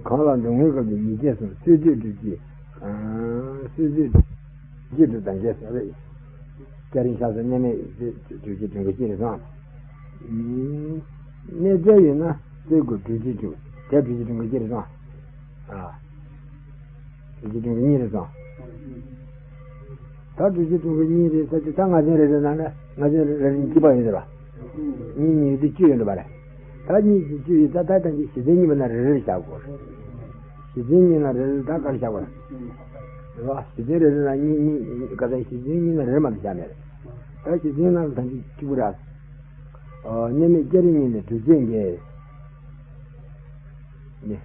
གང་ལ་འགྲོ་ངེས་སྐབས་ཀྱི་ཉིད་ཅེས་གསུངས། སྲོལ་འདོད་སྒྲུབ་བྱེད། ཨ། སྲོལ་འདོད་སྒྲུབ་བྱེད་སྒྲུབ་དང་འགལ་ཟེར་བས། སྐྱ་རེངས་ཤར་སོང་གནས་མེད་སྒྲུབ་བྱེད་སྒྲུབ་འགལ་ཅི་རེད་སོང་། གནས་བྲལ་ཡོད་ན་སྲོལ་དགོས་སྒྲུབ་བྱེད་སྒྲུབ། དེ་སྒྲུབ་བྱེད་སྒྲུབ་འགལ་ཅི་རེད་སོང་། ཨ། སྒྲུབ་བྱེད་སྒྲུབ་འགལ་གཉིས་རེད་སོང་། ད་སྒྲུབ་བྱེད་སྒྲུབ་འགལ་གཉིས་རེད་ཟེར་དུས་ད་ལྔ་ཚན་རེ་རེ་ནང་ན་ལྔ་ཚན་རེ་རེ་གཉིས་པ་ཡོད་རེད་པ། གཉིས་གཉིས་དེ་བཅུ་ཡོད་རེད་པ་རེད། ད་གཉིས་ཀྱི་བཅུ་ཡོད་ད་ད་ལྟ་གི་གཞི་རྟེན་གཉིས་པ་ན་རེ་རེ་བཞག་དགོས། གཞི་རྟེན་གཉིས་ན་རེ་རེ་ད་ག་རེ་བཞག་དགོས་རེད། རེད་པ། གཞི་རྟེན་རེ་རེ་ན་གཉིས་གཉིས་ག་ཚད་གཞི་རྟེན་གཉིས་ན་རེ་རེ་མ་གཏོགས་བཞག་མེད་རེད། ད་གཞི་རྟེན་ནང་ལ་ད་གཅིག་གཅིག་པུ་རེད། ཨ། གནས་མེད་སྐྱ་རེངས་གཉིས་ནི་སྒྲུབ་བྱེད་འགལ། ནི།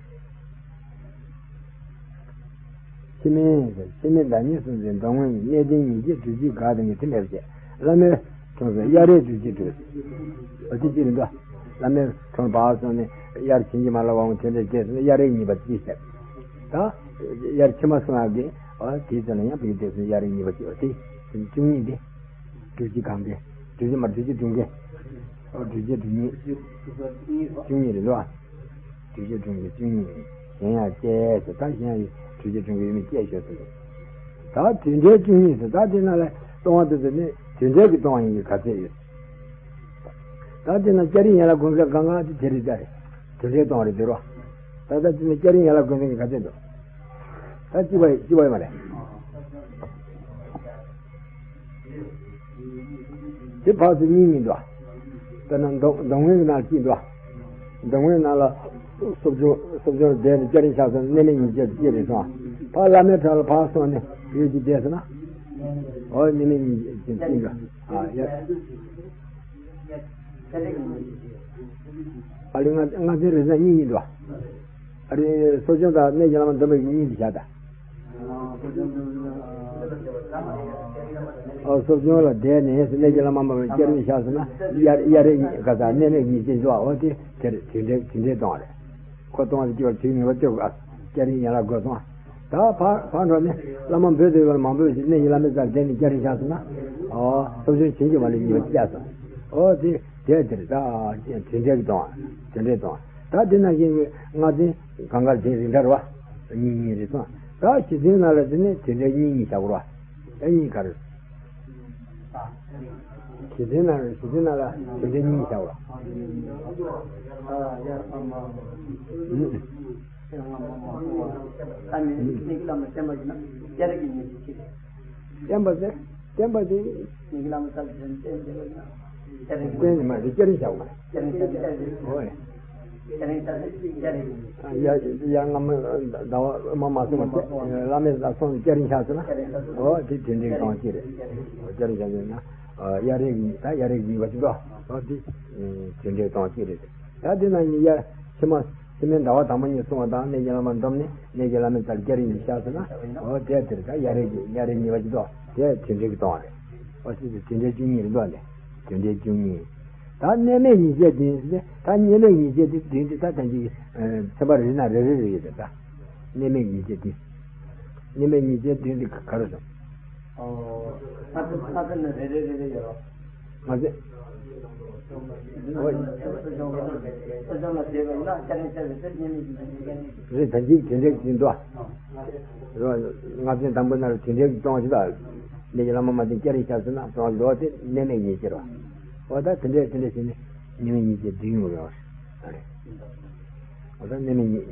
ཕྱི་མའི་ཕྱི་མའི་བདག་ཉིད་གསུམ་ཚེ་མདོ་སྔོན་གནས་བརྟན་ཉིད་ཀྱི་སྒྲུབ་བྱེད་དགག་དང་གི་དེ་མེད་པ་བྱས། བླ་མའི་གྲོངས་སོང་གཡའ་རས་སྒྲུབ་བྱེད་སྒྲུབ། འོ་དེ་ཅི་རེད་འདུག་བླ་མའི་གྲོངས་བར་སོང་ནས་གཡའ་བྱིན་གྱིས་མ་བརླབས་པའང་དེ་འདྲ་བྱས་སོང་ན་གཡའ་རས་གཉིས་པ་ཅི་ཟེར། ད་གཡའ་ཕྱི་མ་སོང་ཡག་གི་འོ་དེའི་ཚེ་ན་ཡང་བུ་གི་དེ་སོང་གཡའ་རས་གཉིས་པ་ཅི་འོ་དེ་བཅུ་གཉིས་དེ། སྒྲུབ་བྱེད་གང་གི། སྒྲུབ་བྱེད་མ་སྒྲུབ་བྱེད་སྒྲུབ་འགལ། ཨོ་སྒྲུབ་བྱེད་སྒྲུབ་གཉིས། བཅུ་གཉིས་རེད་ལོ། སྒྲུབ་བྱེད་སྒྲུབ་འགལ་བཅུ་གཉིས། གཞན་ཡང་བཅས་སོ་ད་གཞན་ཡང་སྒྲུབ་བྱེད་སྒྲུབ་འགལ་ཡོད་མེད་དཔྱད་ཤོག་ཟེར། ད་དུས་འབྲས་བཅུ་གཉིས་སུ་ད་དེ་ན་ལ་སྟོང་བ་དེ་ཚོ་ནི་དུས་འབྲས་ཀྱི་སྟོང་བ་ཡིན་གྱི་ག་ཚད་ཡོད། ད་དེ་ན་སྐྱ་རེངས་ཡན་ལག་དགུ་ཀ་གང་ག་དེ་དེ་རེད་ད་རེད། དུས་འབྲས་སྟོང་བ་རེད་དེ་རོ། ད་ད་དེ་ན་སྐྱ་རེངས་ཡན་ལག་དགུ་ཀ་གི་ག་ཚད་འདུག་ད་གཅིག་པ་གཅིག་པ་ཡོད་མ་རེད། དེ་ཕར་ཚུར་གཉིས་གཉིས་འདུག་དཔེར་ན་མདོ་མདོ་སྔོན་གྱི་ནང་གཅིག་འདུག་མདོ་སྔོན་ནང་ལ་སོ་བྱུང་སོ་བྱུང་བསྡད་ནས་སྐྱ་རེངས་ཤར་སོང་ན་གནས་མེད་ཉིས་བརྒྱ་གཅིག་རེད་སོང་། ཕར་བླ་མའི་བྲག་ལ་ཕར་སོང་ནས་ཡུལ་གྱི་བསྡད་སོང་ན། འོ་གནས་མེད་ཉིས་བརྒྱ་གཅིག་འདུག་ཨ་ཡ། ཨ་ལི་ང་ང་ཚོའི་རེས་གཟའ་གཉིས་གཉིས་འདུག་ཨ་རི་སོ་བྱུང་དང་གནས་ཀྱི་བླ་མ་འདོམས་པའི་གཉིས་འདི་བཞག་ད། ཨོ་སོ་བྱུང་ལ་བསྡད་ནས་གནས་ཀྱི་བླ་མ་མ་བའི་སྐྱ་རེངས་ཤར་སོང་ན་གཡའ་གཡའ་རེངས་ག་ས་གནས་མེད་ཉིས་བརྒྱ་འགྲོ་བ་འོ་དེ་དེར་དུས་འབྲས་དུས་འབྲས་གཏོང་བ་རེད། ཁོ་གཏོང་བ་དེ་སྐྱེ་བར་དུས་ངེས་པ་སྟོན་དགོས། སྐྱ་རེངས་ཡན་ལག་དགུ་སོང་། ད་ཕར་ཕར་འགྲོ་ནས་བླ་མ་འབོད་དེ་བར་མང་པོས་ཀྱི་གནས་ཀྱི་བླ་མའི་རྩར་བསྡད་ནས་སྐྱ་རེངས་ཤར་སོང་ན། ཨོ་སོ་བྱུང་བྱིན་གྱིས་མ་ལུས་ཉིས་པ་བརྒྱ་སོང་། ཨོ་དེ་དེ་དེར་ད་དུས་འབྲས་ཀྱི་གཏོང་བ་དུས་འབྲས་གཏོང་བ་ད་དེ་ན་བཞིན་གྱི་ལྔ་བདུན་གང་གར་དེ་རིགས་འདྲ་རེད་བ། གཉིས་གཉིས་རེད་སོང་། ད་ཞེ་འཛིན་ནང་ལ་དེ་ནས་དེ་འདྲའི་གཉིས་གཉིས་བཞག་དགོས་རེད་བ། ད་གཉིས་ག་རེ། ཞེ་འཛིན་ནང་ཞེ་འཛིན་ནང་ལ་དེ་འདྲའི་གཉིས་བཞག་དགོས་རེད། ཨ་ནི་གནས་ཀྱི་བླ་མ་བསྟན་པ་ཡིན་ན་སྐྱ་རེངས་ཀྱི་ཉིན་གཅིག་བསྟན་པ་ཟེར། བསྟན་པ་དེ། ཉིན་གྱི་བླ་མ་ལྟར་བྱས་ནས་བསྟན་བསྟན་པ་ཡིན་ན། སྐྱ་རེངས་བསྟན་ནས་མ་རེད་སྐྱ་རེངས་བཞག་པ་རེད། སྐྱ་རེངས་བཞག་སྐྱ་རེངས། ཧོ་རེད། སྐྱ་རེངས་བཞག་སྐྱ་རེངས་ཡིན། ཡ་ཡ་སྔ་མོ་ཟླ་བ་དབུ་མ་མ་སོང་བ་དེ་བླ་མའི་ལ་སོང་ནས་སྐྱ་རེངས་བཞག་ཟེར་ན། སྐྱ་རེངས་བཞག་ཟེར་ན། ཧོ་དེ་དུས་འབྲས་གཏོང་གཅིག་རེད། སྐྱ་རེངས་བཞག་ཟེར་ན། ཡ་རེངས་ད་ཡ་རེངས་ཡིན་པ་ཅིག་དོ། ཧོ་དེ་དུས་འབྲས་གཏོང་གཅིག་རེད། ད་དེ་ན་ཡ་ཕྱི་མ། ཕྱི་མའི་ཟླ་བ་དང་པོ་ཉིད་སོང་བ་དང་གནས་ཀྱི་བླ་མ་འདོམས་ནས་གནས་ཀྱི་བླ་མའི་རྩར་སྐྱ་རེངས་ཤར་སོང་ན། འོ་དེ་དེར་ད་ཡ་རེངས་ཀྱི་ཡ་རེངས་ཉིས་པ་ཅིག་འདུག་དེ་དུས་འབྲས་ཀྱི་གཏོང་བ་རེད། འོ་ཅི་དེ་དུས་འབྲས་བཅུ་གཉིས་རེད་འདུག་ནས་དུས་འབྲས་བཅུ་གཉིས། ད་གནས་མེད་ཉིས་བརྒྱ་བདུན་ཟེར་ད་གནས་མེད་ཉིས་བརྒྱ་བདུན་བདུན་དེ་ད་ད་ཅིག་ཚན་པ་རེ་ན་རེ་རེ་རེ་ཡོད་རེད་ད། གནས་མེད་ཉིས་བརྒྱ་བདུན། གནས་མེད་ཉིས་བརྒྱ་བདུན་དེ་ག་རེ་སོང་། ཨོ། ལྔ་བཅུ་ལྔ་བཅུ་ནི་རེ་རེ་རེ་རེ་ཡོད་རོ། ང་ཚོས། ཨོ། སོ་སོ་ལ་བསྡད་པ་ཡིན་ན་སྐྱ་རེངས་ཤར་བའི་ཚེ་གནས་མེད་ཀྱི་ཉིན་གཅིག་གནས་མེད་ཀྱི། རེད་ད་གཅིག་དེ་འདྲས་ཀྱི་འདུག་ཨ། རོ། ལྔ་བཅུ་དང་པོ་ན་རུ་དེ་འདྲས་ཀྱི་གཏོང་ཞིག་ལ། འདི་ཡི་བླ་མ་མ་བསྟེན་སྐྱ་རེངས་ཤར་སོང་ན་གཏོང་ལོ་དེ་གནས་མེད་ཉིན་གཅིག་རོ། ཨོ་ད་དེ་འདྲས་དེ་འདྲས་བྱས་ནས་གནས་མེད་ཉིན་གཅིག་བསྡུས་ཡོང་རོགས་རེད། ཨོ་ད་གནས་མེད་ཉིན་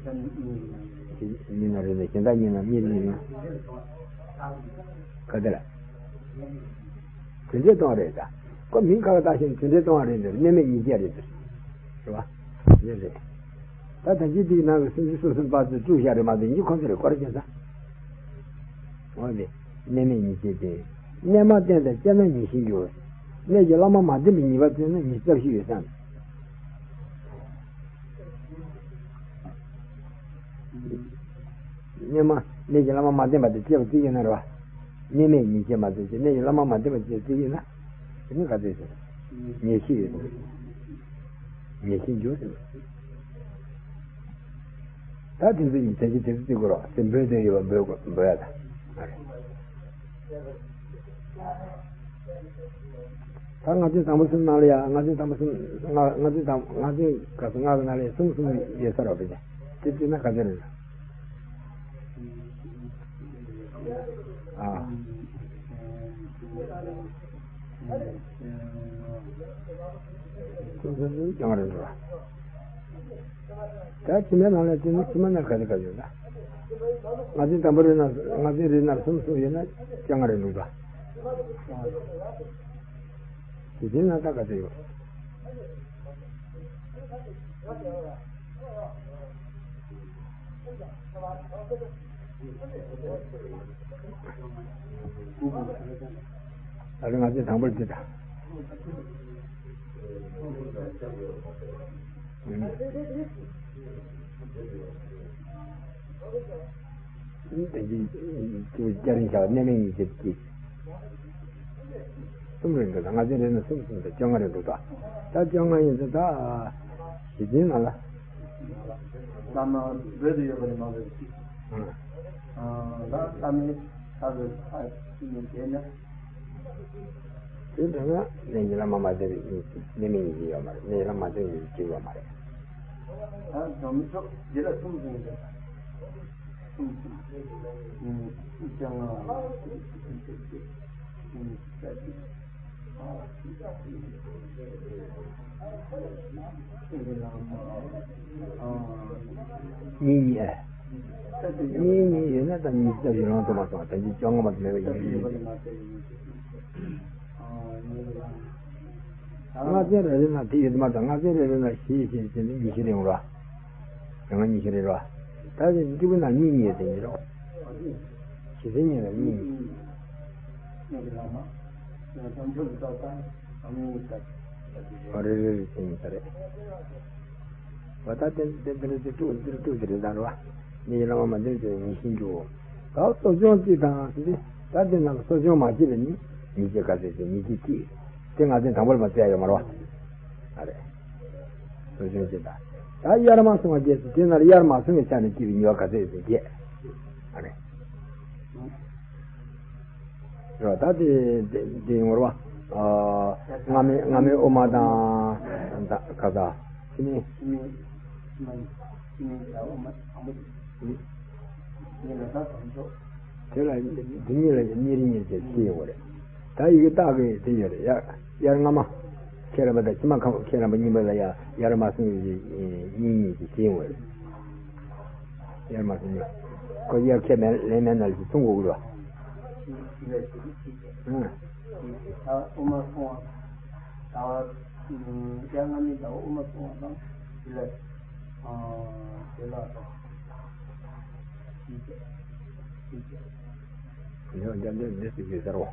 གཉིས་ན་རེ་ནས་གཞན་དག་གཉིས་ན་གཉིས་ནས་ཡིན། ག་དེ་ལ། དེ་འདྲའི་གཏོང་རེད་ད། ཁོ་མིང་ཁ་ཁ་བཏགས་ཤིང་དེ་འདྲའི་གཏོང་རེད་འདིར་གནས་མེད་ཉིན་བརྒྱད་རེད་འདིར། རེད་བ། དེ་རེད། ད་ད་ཅི་དེའི་ནང་གི་སུམ་ཅུ་སོ་གསུམ་པ་ཚོས་བཅུ་བཞག་རེད་མ་གཏོགས་ཉིན་ཁོ་ཚོ་རེད་སྐོར་བྱེད་ས། འོ་ནི། གནས་མེད་ཉིན་བརྒྱད་དེ། གནས་མ་བསྟེན་དང་སྐྱེ་ན་ཉིན་ཤས་འགྱུར། གནས་ཀྱི་བླ་མ་མ་བསྟེན་པའི་ཉིན་པ་བརྩིས་ན་ཉིན་རྩ་བཞི་ཡོད་བསམ། གནས་མ་གནས་ཀྱི་བླ་མ་མ་བསྟེན་པ་དེ་སྐྱེ་བ་བརྩི་ཡོད་ན་རེད་བ། གནས་མེད་ཉིན་བརྒྱད་མ་བརྩི་ཅིག་གནས་ཀྱི་བླ་མ་མ་བསྟེན་པ་སྐྱེ་བ་བརྩི་ཡོད་ན། དེ་ནི་ག་ཚོད་ཟེར། ཉེར་བཞི་ཡོད་ཟེར། ཉེར་བཞི་འགྱུར་ཟེར། ད་དེ་ཚོ་ཡིན་དེ་ཚོ་དེ་ཚོ་བརྩི་དགོས་རོགས་དེ་འབོད་དེ་ཡོད་པ་འབོད་དགོས་འབོད་ཡ་ད། ད་ལྔ་བཅུ་དང་པོ་གསུམ་ནང་ལ་ཡ་ལྔ་བཅུ་དང་པོ་གསུམ་ལྔ་ལྔ་བཅུ་དང་ལྔ་བཅུ་ག་ཚོད་ལྔ་གི་ནང་ལ་ཡ་གསུམ་གསུམ་ཡོད་ས་རོགས་བེ་ཅན་དེ་བརྩིས་ན་ག་ཚོད་རེད། ཨ། གསུམ་གསུམ་གསུམ་བཅོ་ལྔ་རེད་འགྲོ། ད་ཕྱི་མའི་ནང་ལ་བརྩིས་ན་ཕྱི་མ་ན་ག་ཚོད་ག་ཚོད་ཡོད་ན། ལྔ་བཅུ་དང་པོ་རེད་ན་ལྔ་བཅུ་རེད་ན་གསུམ་གསུམ་ཡོད་ན་བཅོ་ལྔ་རེད་འདུག་ད། དེ་བརྩིས་ན་ད་ག་ཚོད་ཡོད། ད་རེས་ང་ཚོས་དང་པོར་འདི་དང་། ཨུམ། དེ་བཞིན་སྐྱ་རེངས་ཤར་གནས་མེད་ཉིན་བརྒྱད་ཀྱི། གསུམ་རེ་འདུག་ད་ང་ཚོའི་རེ་ན་གསུམ་གསུམ་དང་བཅོ་ལྔ་རེ་འདུག་ད་ད་བཅོ་ལྔ་ཡིན་ཚེ་ད་ཞེ་འཛིན་ནང་ལ། བླ་མ་བོད་དུ་ཡོད་པ་ནི་མ་བོད་ཀྱི། ཨ་ད་བླ་མའི་ས་བོད་ཨ་ཅི་ཡིན་དེ་ནི། དེ་འདྲ་ན་གནས་ཀྱི་བླ་མ་མ་བསྟེན་པའི་གནས་མེད་ཉིན་བརྒྱད་ཡོད་མ་རེད། གནས་ཀྱི་བླ་མ་མ་བསྟེན་པའི་ཉིན་བརྒྱད་ཡོད་མ་རེད། ད་གྲོང་མི་ཚོ་འདི་ལ་གསུམ་གསུམ་ཡིན་ཚེ། གཉིས་གཉིས་ཨེ། གཉིས་གཉིས་ཡོད་ན་ད་ཉི་ཤུ་རྩ་བཞི་ལོངས་སུ་མ་སོང་བ་དོན་གྱིས་བཅོ་ལྔ་མ་གཏོགས་མེད་པ་ཡིན། ལྔ་ཚན་རེ་རེ་ན་དེ་ཡོད་མ་གཏོགས་ལྔ་ཚན་རེ་རེ་ན་བཞི་བཞི་བྱས་ནས་ཉི་ཤུ་རེ་ཡོང་ར། ཡང་ན་ཉི་ཤུ་རེ་ར། ད་དེ་འདི་གུ་ན་གཉིས་གཉིས་ཡོད་དེ་ཡིན་རོ། བཞི་ཚན་གཉིས་ལ་གཉིས་གཉིས། ཨོ་རེ་རེ་རེ་བྱས་ནས་ད་རེད། བ་ད་དེ་དེ་དེ་རེད་དེ་དྲུག་དེ་དྲུག་དེ་རེད་ད་རོ། ནི་ཡི་ལ་མ་མ་འདིར་དེ་ཉི་ཤུ་འཇུག་ད་གསོ་སྦྱོང་གཅིག་དང་ཟེར་ཏེ། ད་དེ་ནང་གསོ་སྦྱོང་མ་བྱས་པའི་ནི་ཉིས་བརྒྱ་ག་ཚད་ཟེར་ཉིས་བརྒྱ་གཅིག་དེ་ང་ཚོས་དང་པོར་མ་བཙལ་ཡོད་མ་རེད་བ། ཨ་རེད། གསོ་སྦྱོང་བྱེད་དང་། ད་དབྱར་མ་སོང་བ་བརྒྱད་ཟེར་དེ་ན་དབྱར་མ་སོང་བའི་ཆ་ནས་སྐྱེས་པའི་ཉི་བ་ག་ཚད་ཟེར་བརྒྱད། ཨ་རེད། རེད་བ། ད་དེ་དེ་དེ་ཡོང་རེད་བ། ཨ། སྔ་མའི་སྔ་མའི་དབུ་མ་དང་། ད་ག་ས། ཕྱི་མའི། དེ་ལ་འདི་གཉིས་ལ་གཉིས་རེ་གཉིས་རེ་བྱས་ཕྱེ་ཡོང་བ་རེད། ད་ཡི་གེ་རྟགས་ཀྱི་དེ་ཡོད་རེད། དབྱར་དབྱར་སྔ་མ། ཁས་ལེན་པ་དང་ཕྱི་མ་ཁམས་ཁས་ལེན་པ་གཉིས་པ་ལ་ཡ་དབྱར་མ་སོང་བའི་གཉིས་གཉིས་ཀྱི་ཕྱེ་ཡོང་བ་རེད། དབྱར་མ་སོང་ནས་ཁོ་དབྱར་ཁས་མེད་ལེན་མེད་ན་ལ་ཞིག་མཚུངས་དགོས་ཀྱི་རེད་བ། ཨང་། དབུ་མ་སོང་བ། ཟླ་བ། དབྱར་སྔ་མའི་ཟླ་བ་དབུ་མ་སོང་བ་དང་། དེ་ལ། དེ་ལ་དང་། ཡོད་འདི་འདི་འདི་སྲིད་ཀྱི་ཟེར་རོ།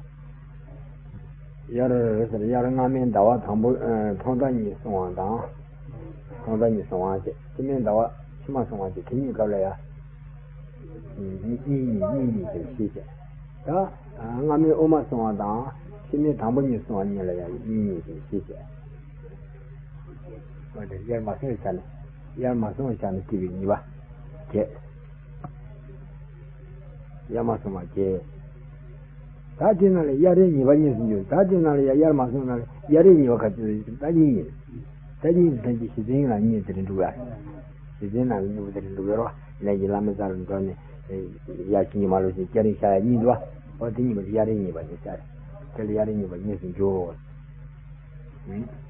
དབྱར་ཟེར་དབྱར་སྔ་མའི་ཟླ་བ་དང་པོ། ཨ། ཐོག་མཐའ་གཉིས་སོང་བ་དང་། ཐོག་མཐའ་གཉིས་སོང་བ་བྱས་ཕྱི་མའི་ཟླ་བ་ཕྱི་མ་སོང་བ་བྱས་དེ་གཉིས་སྐབས་ལ་ཡ། གཉིས་གཉིས་གཉིས་གཉིས་ཀྱི་ཕྱེ་བྱས། ད་སྔ་མའི་དབུ་མ་སོང་བ་དང་ཕྱི་མའི་དང་པོ་གཉིས་སོང་བ་གཉིས་ལ་ཡ་གཉིས་གཉིས་ཀྱི་ཕྱེ་བྱས། འོ་དེ་དབྱར་མ་སོང་བའི་ཆ་ནས། དབྱར་མ་སོང་བའི་ཆ་ནས་སྐྱེས་པའི་ཉི་མ་བརྒྱད། དབྱར་མ་སོང་བ་བརྒྱད། ད་དེ་ནང་ལ་དབྱར་རའི་ཉི་བ་གཉིས་སུ་འགྱུར། ད་དེ་ནང་ལ་ཡ་དབྱར་མ་སོང་ནང་ལ་དབྱར་རའི་ཉི་བ་ག་ཚོད་ཡོད། ད་གཉིས་ཡིན། ད་གཉིས་ད་ཀྱི་གཞི་རྟེན་ལ་གཉིས་དེ་རིང་འགྲུབ་ཡ། གཞི་རྟེན་ནང་ལ་གཉིས་པོ་དེ་རིང་འགྲུབ་ཡོད་རོ། ལས་ཀྱི་བླ་མའི་རྩ་ལ་འགྲོ་ནས་དབྱར་གྱི་ཉི་མ་ལོ་ཞིག་སྐྱ་རེངས་ཤར་ཡ་གཉིས་འདུག་བ། འོ་དེ་གཉིས་པོ་དེ་དབྱར་རའི་ཉི་བ་ནས་ཤར། དེ་ལ་དབྱར་རའི་ཉི་བ་གཉིས་སུ་འགྱུར། ཨང་།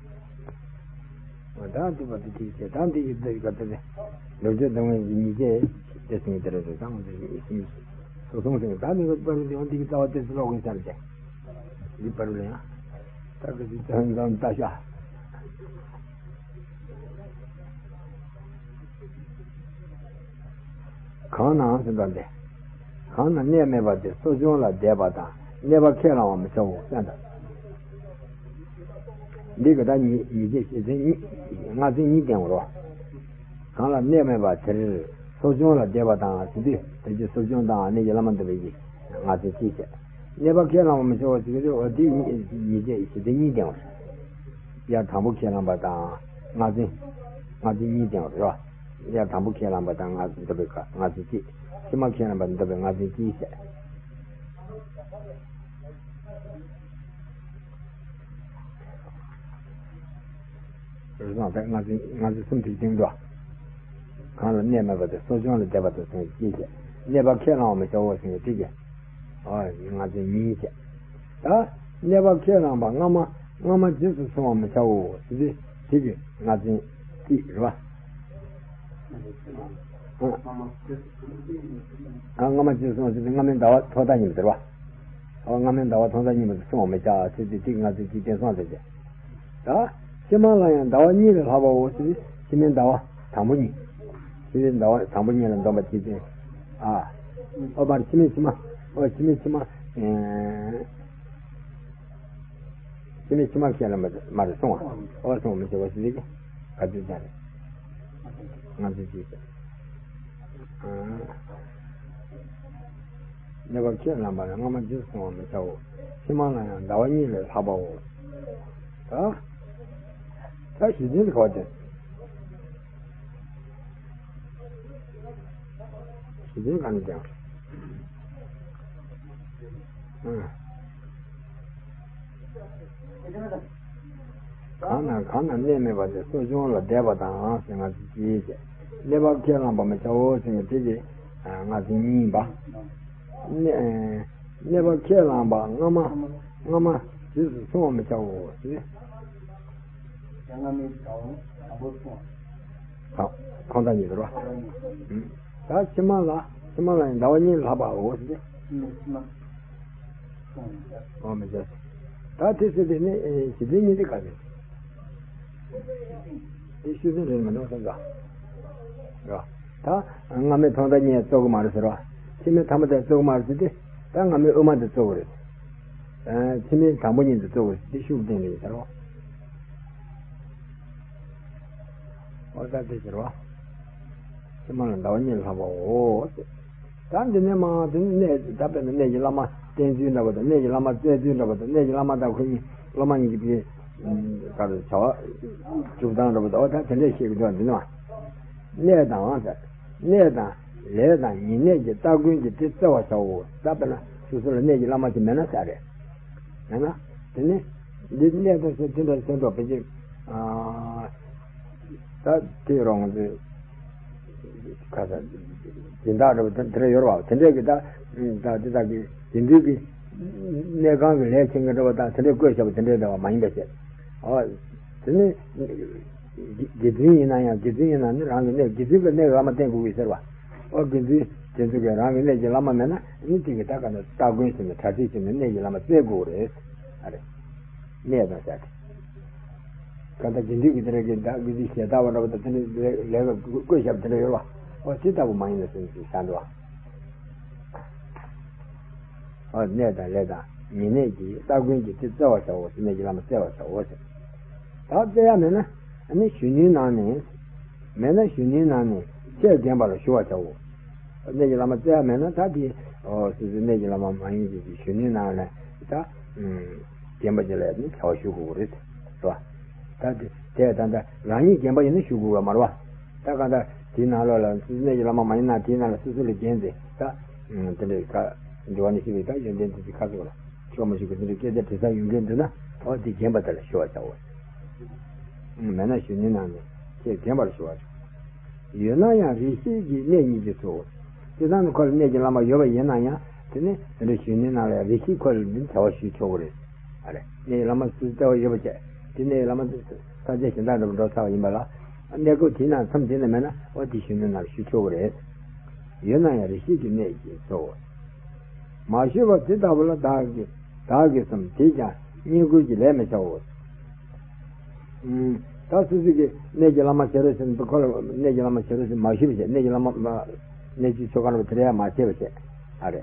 ད་འདི་བ་འདི་དེའི་ཚེ་ད་འདི་ཡི་འདི་ག་ཚེ་ནི། ལོ་རྒྱུས་དང་བའི་ཉིས་བརྒྱ་དེ་སྲིང་དེ་རེ་རེ་དང་འདི་ཡི་སྲིང་། སོ་སོང་སྲིང་ད་ནི་བ་རུ་འདི་འོ་འདི་གི་རྩ་བ་དེ་སུ་ལོག་གིན་ཤར་ཏེ། འདི་བ་རུ་ལ་ཡང་། ད་གི་འདི་ཙམ་ཙམ་ལྟ་ཤ། གང་ན་ཟེར་བ་འདི། གང་ན་གནས་མེད་པ་དེ་གསོ་སྦྱོང་ལ་འདས་པ་དང་གནས་པ་ཁས་བླང་བ་མི་བྱའོ་གསན་དང་། འདི་གི་ད་ཉི་ཉི་བརྒྱ་ཞེ་ཚན་གཉིས། ལྔ་ཚན་གཉིས་བསྟན་འོ་རོ། གང་ལ་གནས་མེད་པ་དེར་གསོ་སྦྱོང་ལ་འདས་པ་དང་ཟེར་དུས་དེ་རྗེས་གསོ་སྦྱོང་དང་གནས་ཀྱི་བླ་མ་འདུས་པའི་ལྔ་ཚན་གཅིག་བྱས། གནས་པ་ཁས་བླང་བ་མི་བྱའོ་ཟེར་གི་དུས་འོ་དེ་ཉི་བརྒྱ་ཞེ་ཚན་གཉིས་བསྟན་འོ་རེད། དབྱར་དང་པོ་ཁས་བླངས་པ་དང་ལྔ་ཚན། ལྔ་ཚན་གཉིས་བསྟན་འོ་རེད་བ། དབྱར་དང་པོ་ཁས་བླངས་པ་དང་ལྔ་ཚན་འདུས་པའི་ལྔ་ཚན་གཅིག་ཕྱི་མ་ཁས་བླངས་པ་འདུས་པའི་ལྔ་ཚན་གཅིག་བྱས། རེ་ཟུང་དེ་ལྔ་ཚན་ལྔ་ཚན་གསུམ་དེའི་སྟེང་དུ། གང་ལ་གནས་མེད་པ་དེ་གསོ་སྦྱོང་ལ་འདས་པ་དང་ཟེར་ཅི་བྱས། གནས་པ་ཁས་བླང་བ་མི་བྱའོ་ཟེར་བའི་དེ་གི། ཨ་ལྔ་ཚན་གཉིས་བྱས། ད་གནས་པ་ཁས་བླངས་པ་སྔ་མ་སྔ་མ་རྗེས་སུ་བཟུང་བ་མི་བྱའོ་ཟེར་དེ་དེ་གི་ལྔ་ཚན་གཅིག་རེད་བ། ཨ་སྔ་མ་རྗེས་སུ་བཟུང་བ་ཟེར་དེ་སྔ་མའི་ཟླ་བ་ཐོག་མཐའ་ཉིད་པ་ཟེར་བ། ཨ་སྔ་མའི་ཟླ་བ་ཐོག་མཐའ་ཉིད་པ་དེ་བཟུང་བ་མི་བྱ་ཟེར་དེ་དེ་གི་ལྔ་ཚན་གཅིག་བསྟན་སོང་ཟེར་ཏེ། ད་ཕྱི་མ་ལ་ཡང་ཟླ་བ་གཉིས་ལས་ལྷག་པའོ་ཟེར་ཏེ་ཕྱི་མའི་ཟླ་བ་དང་པོ་གཉིས། ཕྱི་མའི་ཟླ་བ་དང་པོ་གཉིས་ལ་འདོམས་པ་ཅི་སྟེ། ཨ། ཨོ་མར་ཕྱི་མའི་ཕྱི་མ། ཨོ་ཕྱི་མའི་ཕྱི་མ། ཨེ། ཕྱི་མའི་ཕྱི་མ་ཁས་ལ་མ་མ་རེད་སོང་བ། ཨོ་སོང་མི་ཤེས་པ་ཟེར་ཏེ་ག་ཚོད་ཀྱང་རེད། ང་ཚོས་ཅི་ཟེར། ཨ། གནས་པ་ཁས་བླངས་པ་ལ་སྔ་མ་རྗེས་སུ་བཟུང་བ་མི་བྱའོ། ཕྱི་མ་ལ་ཡང་ཟླ་བ་གཉིས་ལས་ལྷག་པའོ། ད་ད་གཞི་འཛིན་གྱི་བ་དེ། གཞི་འཛིན་ག་ནས་ཀྱང་། ཨ། གང་ན་གང་ན་གནས་མེད་པ་དེ་གསོ་སྦྱོང་ལ་འདས་པ་དང་ཟེར་ང་ཚོས་ཅི་བྱས། གནས་པ་ཁས་བླངས་པ་མི་བྱའོ་ཟེར་ནས་དེ་གི། ལྔ་བཅུ་གཉིས་པ། གནས་གནས་པ་ཁས་བླངས་པ་སྔ་མ་སྔ་མ་རྗེས་སུ་བཟུང་བར་མི་བྱའོ་ཞེས། ཐོག་མཐའ་གཉིས་རེད་བ། ད་ཕྱི་མ་ལ་ཕྱི་མ་ལ་ཡང་ཟླ་བ་གཉིས་ལྷག་པའོ་ཞེས། ཨོ་མི་བྱ། ད་དེ་ཟེར་དེ་ནི་གཞི་འཛིན་གཉིས་དེ་ག་རེད། དེ་ཤུལ་འཛིན་རེད་མི་འདུག་བསམ་ས། ད་སྔ་མའི་ཐོག་མཐའ་གཉིས་རྩོག་གི་མ་རེད་ཟེར་བ། ཕྱི་མའི་ཐ་མ་དེ་རྩོག་གི་མ་རེད་ཟེར་ཏེ། ད་སྔ་མའི་དབུ་མ་དེ་རྩོག་གི་རེད། ཕྱི་མའི་དང་པོ་གཉིས་དེ་རྩོག་གི་རེད་དེ་ཤུགས་བསྟན་ནས་ཡིན་ཟེར་བ། ཨོ་ད་དེ་ཟེར་བ། ཕྱི་མ་ལ་ཟླ་བ་གཉིས་ལྷག་པའོ། ད་འདི་ནས་མ་དེ་ནས་གནས་ད་དཔེར་ན་གནས་ཀྱི་བླ་མ་བསྟེན་ཚུལ་འདྲ་པོ་དང་གནས་ཀྱི་བླ་མ་བཙལ་ཚུལ་འདྲ་པོ་དང་གནས་ཀྱི་བླ་མ་དང་ཁོ་གཉིས་སློབ་མ་གཉིས་ཀྱི་བྱ་བ་སྒྲུབ་སྟངས་འདྲ་པོ་དང་ཨོ་ད་དེ་འདྲས་ཤེས་ཀྱི་འདུག་འདི་ནས་མ། གནས་དང་ཟེར། གནས་དང་ལས་དང་ཉེ་གནས་ཀྱི་སྟ་གོན་གྱི་དེ་བཙལ་བར་བྱའོ། ད་དཔེར་ན་སོ་སོ་ལ་གནས་ཀྱི་བླ་མ་དེ་མེད་ན་ས་རེད། ཡང་ན། དེ་ནི། འདི་གནས་དང་ཟེར་དེ་འདྲ་ཟེར་འགྲོ་བའི་ཅིག་ད་དེ་རང་ཚོས། ཁ་ས། སྦྱིན་བདག་འདྲ་བོ་དེ་འདྲ་ཡོད་རེད་བ་དེ་འདྲས་ཀྱི་ད། ད་དེ་དག་གི་དེ་འདྲའི་གི། གནས་ཁང་གི་ལས་བྱེད་མཁན་འདྲ་བོ་དང་དེ་འདྲས་བསྐོས་བཞག་པ་དེ་འདྲས་འདྲ་བ་མ་ཡིན་པ་བྱས། ཨོ། དེ་ནི། དགེ་དགེ་འདུན་ཡིན་ན་ཡང་དགེ་འདུན་ཡིན་ན་ནི་རང་གི་གནས་དགེ་འདུན་གྱི་གནས་བླ་མ་བསྟེན་དགོས་ཀྱི་ཟེར་བ། ཨོ་དགེ་འདུན་དེ་ཚོ་གིས་རང་གི་གནས་ཀྱི་བླ་མ་མེད་ན་ནི་དེ་གི་ད་ག་ནས་སྟ་གོན་བྱས་ནས་གྲ་སྒྲིག་བྱས་ནས་གནས་ཀྱི་བླ་མ་བཙལ་དགོས་རེད། ཨ་རེ། གནས་དང་བྱ་སྟེ། གང་ལྟར་དགེ་འདུན་གྱི་དེ་འདྲ་གི་ད་དགེ་འདུན་ཞལ་ལྟ་བ་འདྲ་བ་དང་དེ་འདྲ་ལས་ལས་ཀ་བསྐོས་བཞག་པ་དེ་འདྲ་ཡོད་བ། ཨོ་དེ་ལྟ་བུ་མ་ཡིན་ན་སེམས་ཀྱི་བྱ་འདུག་བ། ཨོ་གནས་དང་ལས་དང་ཉེ་གནས་ཀྱི་སྟ་གོན་གྱི་དེ་བཙལ་བར་བྱའོ་ཟེར་གནས་ཀྱི་བླ་མ་བཙལ་བར་བྱའོ་ཟེར། ད་བཙལ་ཡ་མེད་ན་ནི་གཞོན་ནུའི་ནང་ནས། མེད་ན་གཞོན་ནུའི་ནང་ནས་ཆེས་རྒན་པ་ལ་ཞུ་བར་བྱའོ། གནས་ཀྱི་བླ་མ་བཙལ་ཡ་མེད་ན་ད་དེ། ཨོ་སོ་སོའི་གནས་ཀྱི་བླ་མ་མ་ཡིན་གྱི་གཞོན་ནུའི་ནང་ནས་ད། རྒན་པ་ཅིག་ལ་ནི་བྱ་བ་ཞུ་དགོས་ཀྱི་རེད། རེད་བ། ད་དེ་དེ་ད་ལྟ་རང་ཉིད་རྒན་པ་ཡིན་ན་ཞུ་དགོས་པ་མ་རེད་བ། ད་གང་ལྟར་དེའི་ནང་ལོགས་ལ་སོ་སོའི་གནས་ཀྱི་བླ་མ་མ་ཡིན་ན་དེའི་ནང་ལ་སོ་སོ་ལས་རྒན་དེ་ད། དེ་འདྲའི་ཁ། འགྲོ་བ་ནི་ཤི་བའི་ད་ཡོན་ཏན་དེ་ཚོའི་ཁ་ཚུགས་ལ་ཆོག་མ་ཞུ་གི་དེ་འདྲའི་སྐད་ཆ་དྲི་ས་ཡོང་གི་འདུག་ན་ཨོ་དེ་རྒན་པ་དེ་ལ་ཞུ་བར་བྱའོ། མེད་ན་གཞོན་ནུའི་ནང་ནས་ཁྱེད་རྒན་པར་ཞུ་བར་བྱའོ། ཡོད་ན་ཡང་རིགས་ཤེས་ཀྱི་གནས་གཉིས་ཀྱི་ཚོགས། སྤྱིར་བཏང་ནི་ཁོ་ལ་གནས་ཀྱི་བླ་མ་ཡོད་པ་ཡིན་ན་ཡང་དེ་ནི་དེ་འདྲ་གཞོན་ནུའི་ནང་ལ་རིགས་ཤེས་ཁོ་ལ་འདི་བྱ་བ་ཞུ་ཆོག་གི་རེད། ཨ་རེ། གནས་ཀྱི་བླ་མ་སུ་ལྟ་བ་ཡོད་པ་བྱས། དེ་གནས་ཀྱི་བླ་མ་དེ་ས་ཆ་གཞན་དག་འདྲ་པོ་འགྲོ་ཚར་བ་ཡིན་པ་ལ། གནས་སྐབས་དེའི་ནང་མཚམས་དེ་ནས་མེད་ན་ཨོ་དེ་གཞོན་ནུའི་ནང་ལ་ཞུ་ཆོག་གི་རེད། ཡོད་ན་ཡང་རིགས་ཤེས་ཀྱི་གནས་ཀྱི་ཚོགས། མ་ཞུས་པ་དེ་ལྟ་བུ་ལ་བདག་གིས་བདག་གིས་སམ་དེས་ཀྱང་བསྙེན་བཀུར་གྱི་ལས་མི་བྱའོ། ད་སོ་སོ་གིས་གནས་ཀྱི་བླ་མ་བྱེད་རོགས་ཟེར་ན་ཁོ་ལ་གནས་ཀྱི་བླ་མ་བྱེད་རོགས་ཟེར་མ་ཞུས་པ་བྱས་གནས་ཀྱི་བླ་མ་མ། གནས་ཀྱི་ཆོ་ག་འདྲ་པོ་དེ་འདྲ་ཡང་མ་བྱས་པ་བྱས། ཨ་རེ།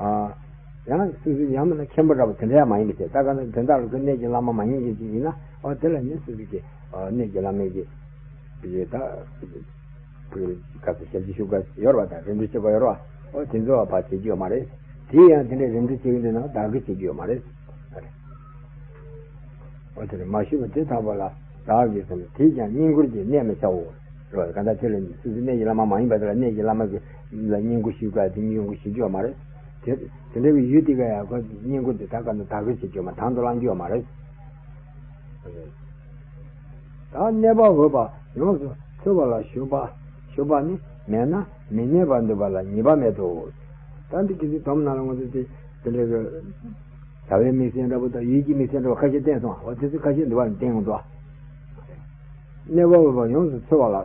ཨ། ཡང་སོ་སོ་ཡང་མིན་ན་མཁན་པོ་འདྲ་པོ་དེ་འདྲ་ཡང་མ་ཡིན་པ་བྱས་ད་ག་ནང་དོན་དག་ལ་ཁོ་གནས་ཀྱི་བླ་མ་མ་ཡིན་མཁན་ཅིག་ཡིན་ན་ཨོ་དེ་ལ་ནི་སོ་སོ་གིས་གནས་ཀྱི་བླ་མའི་གི་ད། ཁ་ས་ཞབས་ཕྱི་ཞུ་ག་ཡོད་རེད་བ་དང་རེ་འདུན་བྱེད་ག་ཡོད་རེད་བ། ཨོ་དེ་ཚོ་བ་ཕར་བྱེད་རྒྱུ་ཡོད་མ་རེད། དེ་ཡང་དེ་འདྲའི་རེ་འདུན་བྱེད་ཀྱི་འདུག་ན་བདག་གིས་བྱེད་རྒྱུ་ཡོད་མ་རེད། ཨོ་དེ་རེད་མ་ཞུས་པ་དེ་ལྟ་བུ་ལ་བདག་གིས་སམ་དེས་ཀྱང་བསྙེན་བཀུར་གྱི་གནས་མི་བྱའོ། རེད་བ་གང་ལྟར་དེ་ལ་སོ་སོའི་གནས་ཀྱི་བླ་མ་མ་ཡིན་པ་དེ་ལ་གནས་ཀྱི་བླ་མ་གི་ལ་བསྙེན་བཀུར་ཞུ་ག་དེ་བསྙེན་བཀུར་ཞུ་རྒྱུ་ཡོད་མ་རེད། དེ་དེ་འདྲ་བའི་ཡུལ་དེ་ག་ཡང་ཁོ་བསྙེན་བཀུར་དེ་ད་ག་ནས་བདག་གིས་བྱེད་རྒྱུ་ཡོད་མ་དང་དུ་བླང་རྒྱུ་ཡོད་མ་རེད། ད་གནས་པ་འོས་པ་ཡོངས་སུ་ཚོལ་བ་ལ་ཞུགས་པ་ཞུགས་པ་ནི་མེད་ན་མི་གནས་པར་འདུག་པ་ལ་ཉེས་པ་མེད་དོ། ད་འདི་གི་ཚིག་དོམ་ནང་ལ་ང་ཚོ་དེ་དེ་འདྲ་གི་བྱ་བའི་དམིགས་བསལ་འདྲ་པོ་དང་ཡུལ་གྱི་དམིགས་བསལ་འདྲ་པོ་ཁ་ཤས་བསྟན་སོང་བ། དེ་ཚོ་ཁ་ཤས་འདུག་པ་ནི་བསྟན་ཡོང་འདུག་གནས་པ་འོས་པ་ཡོངས་སུ་ཚོལ་བ་ལ་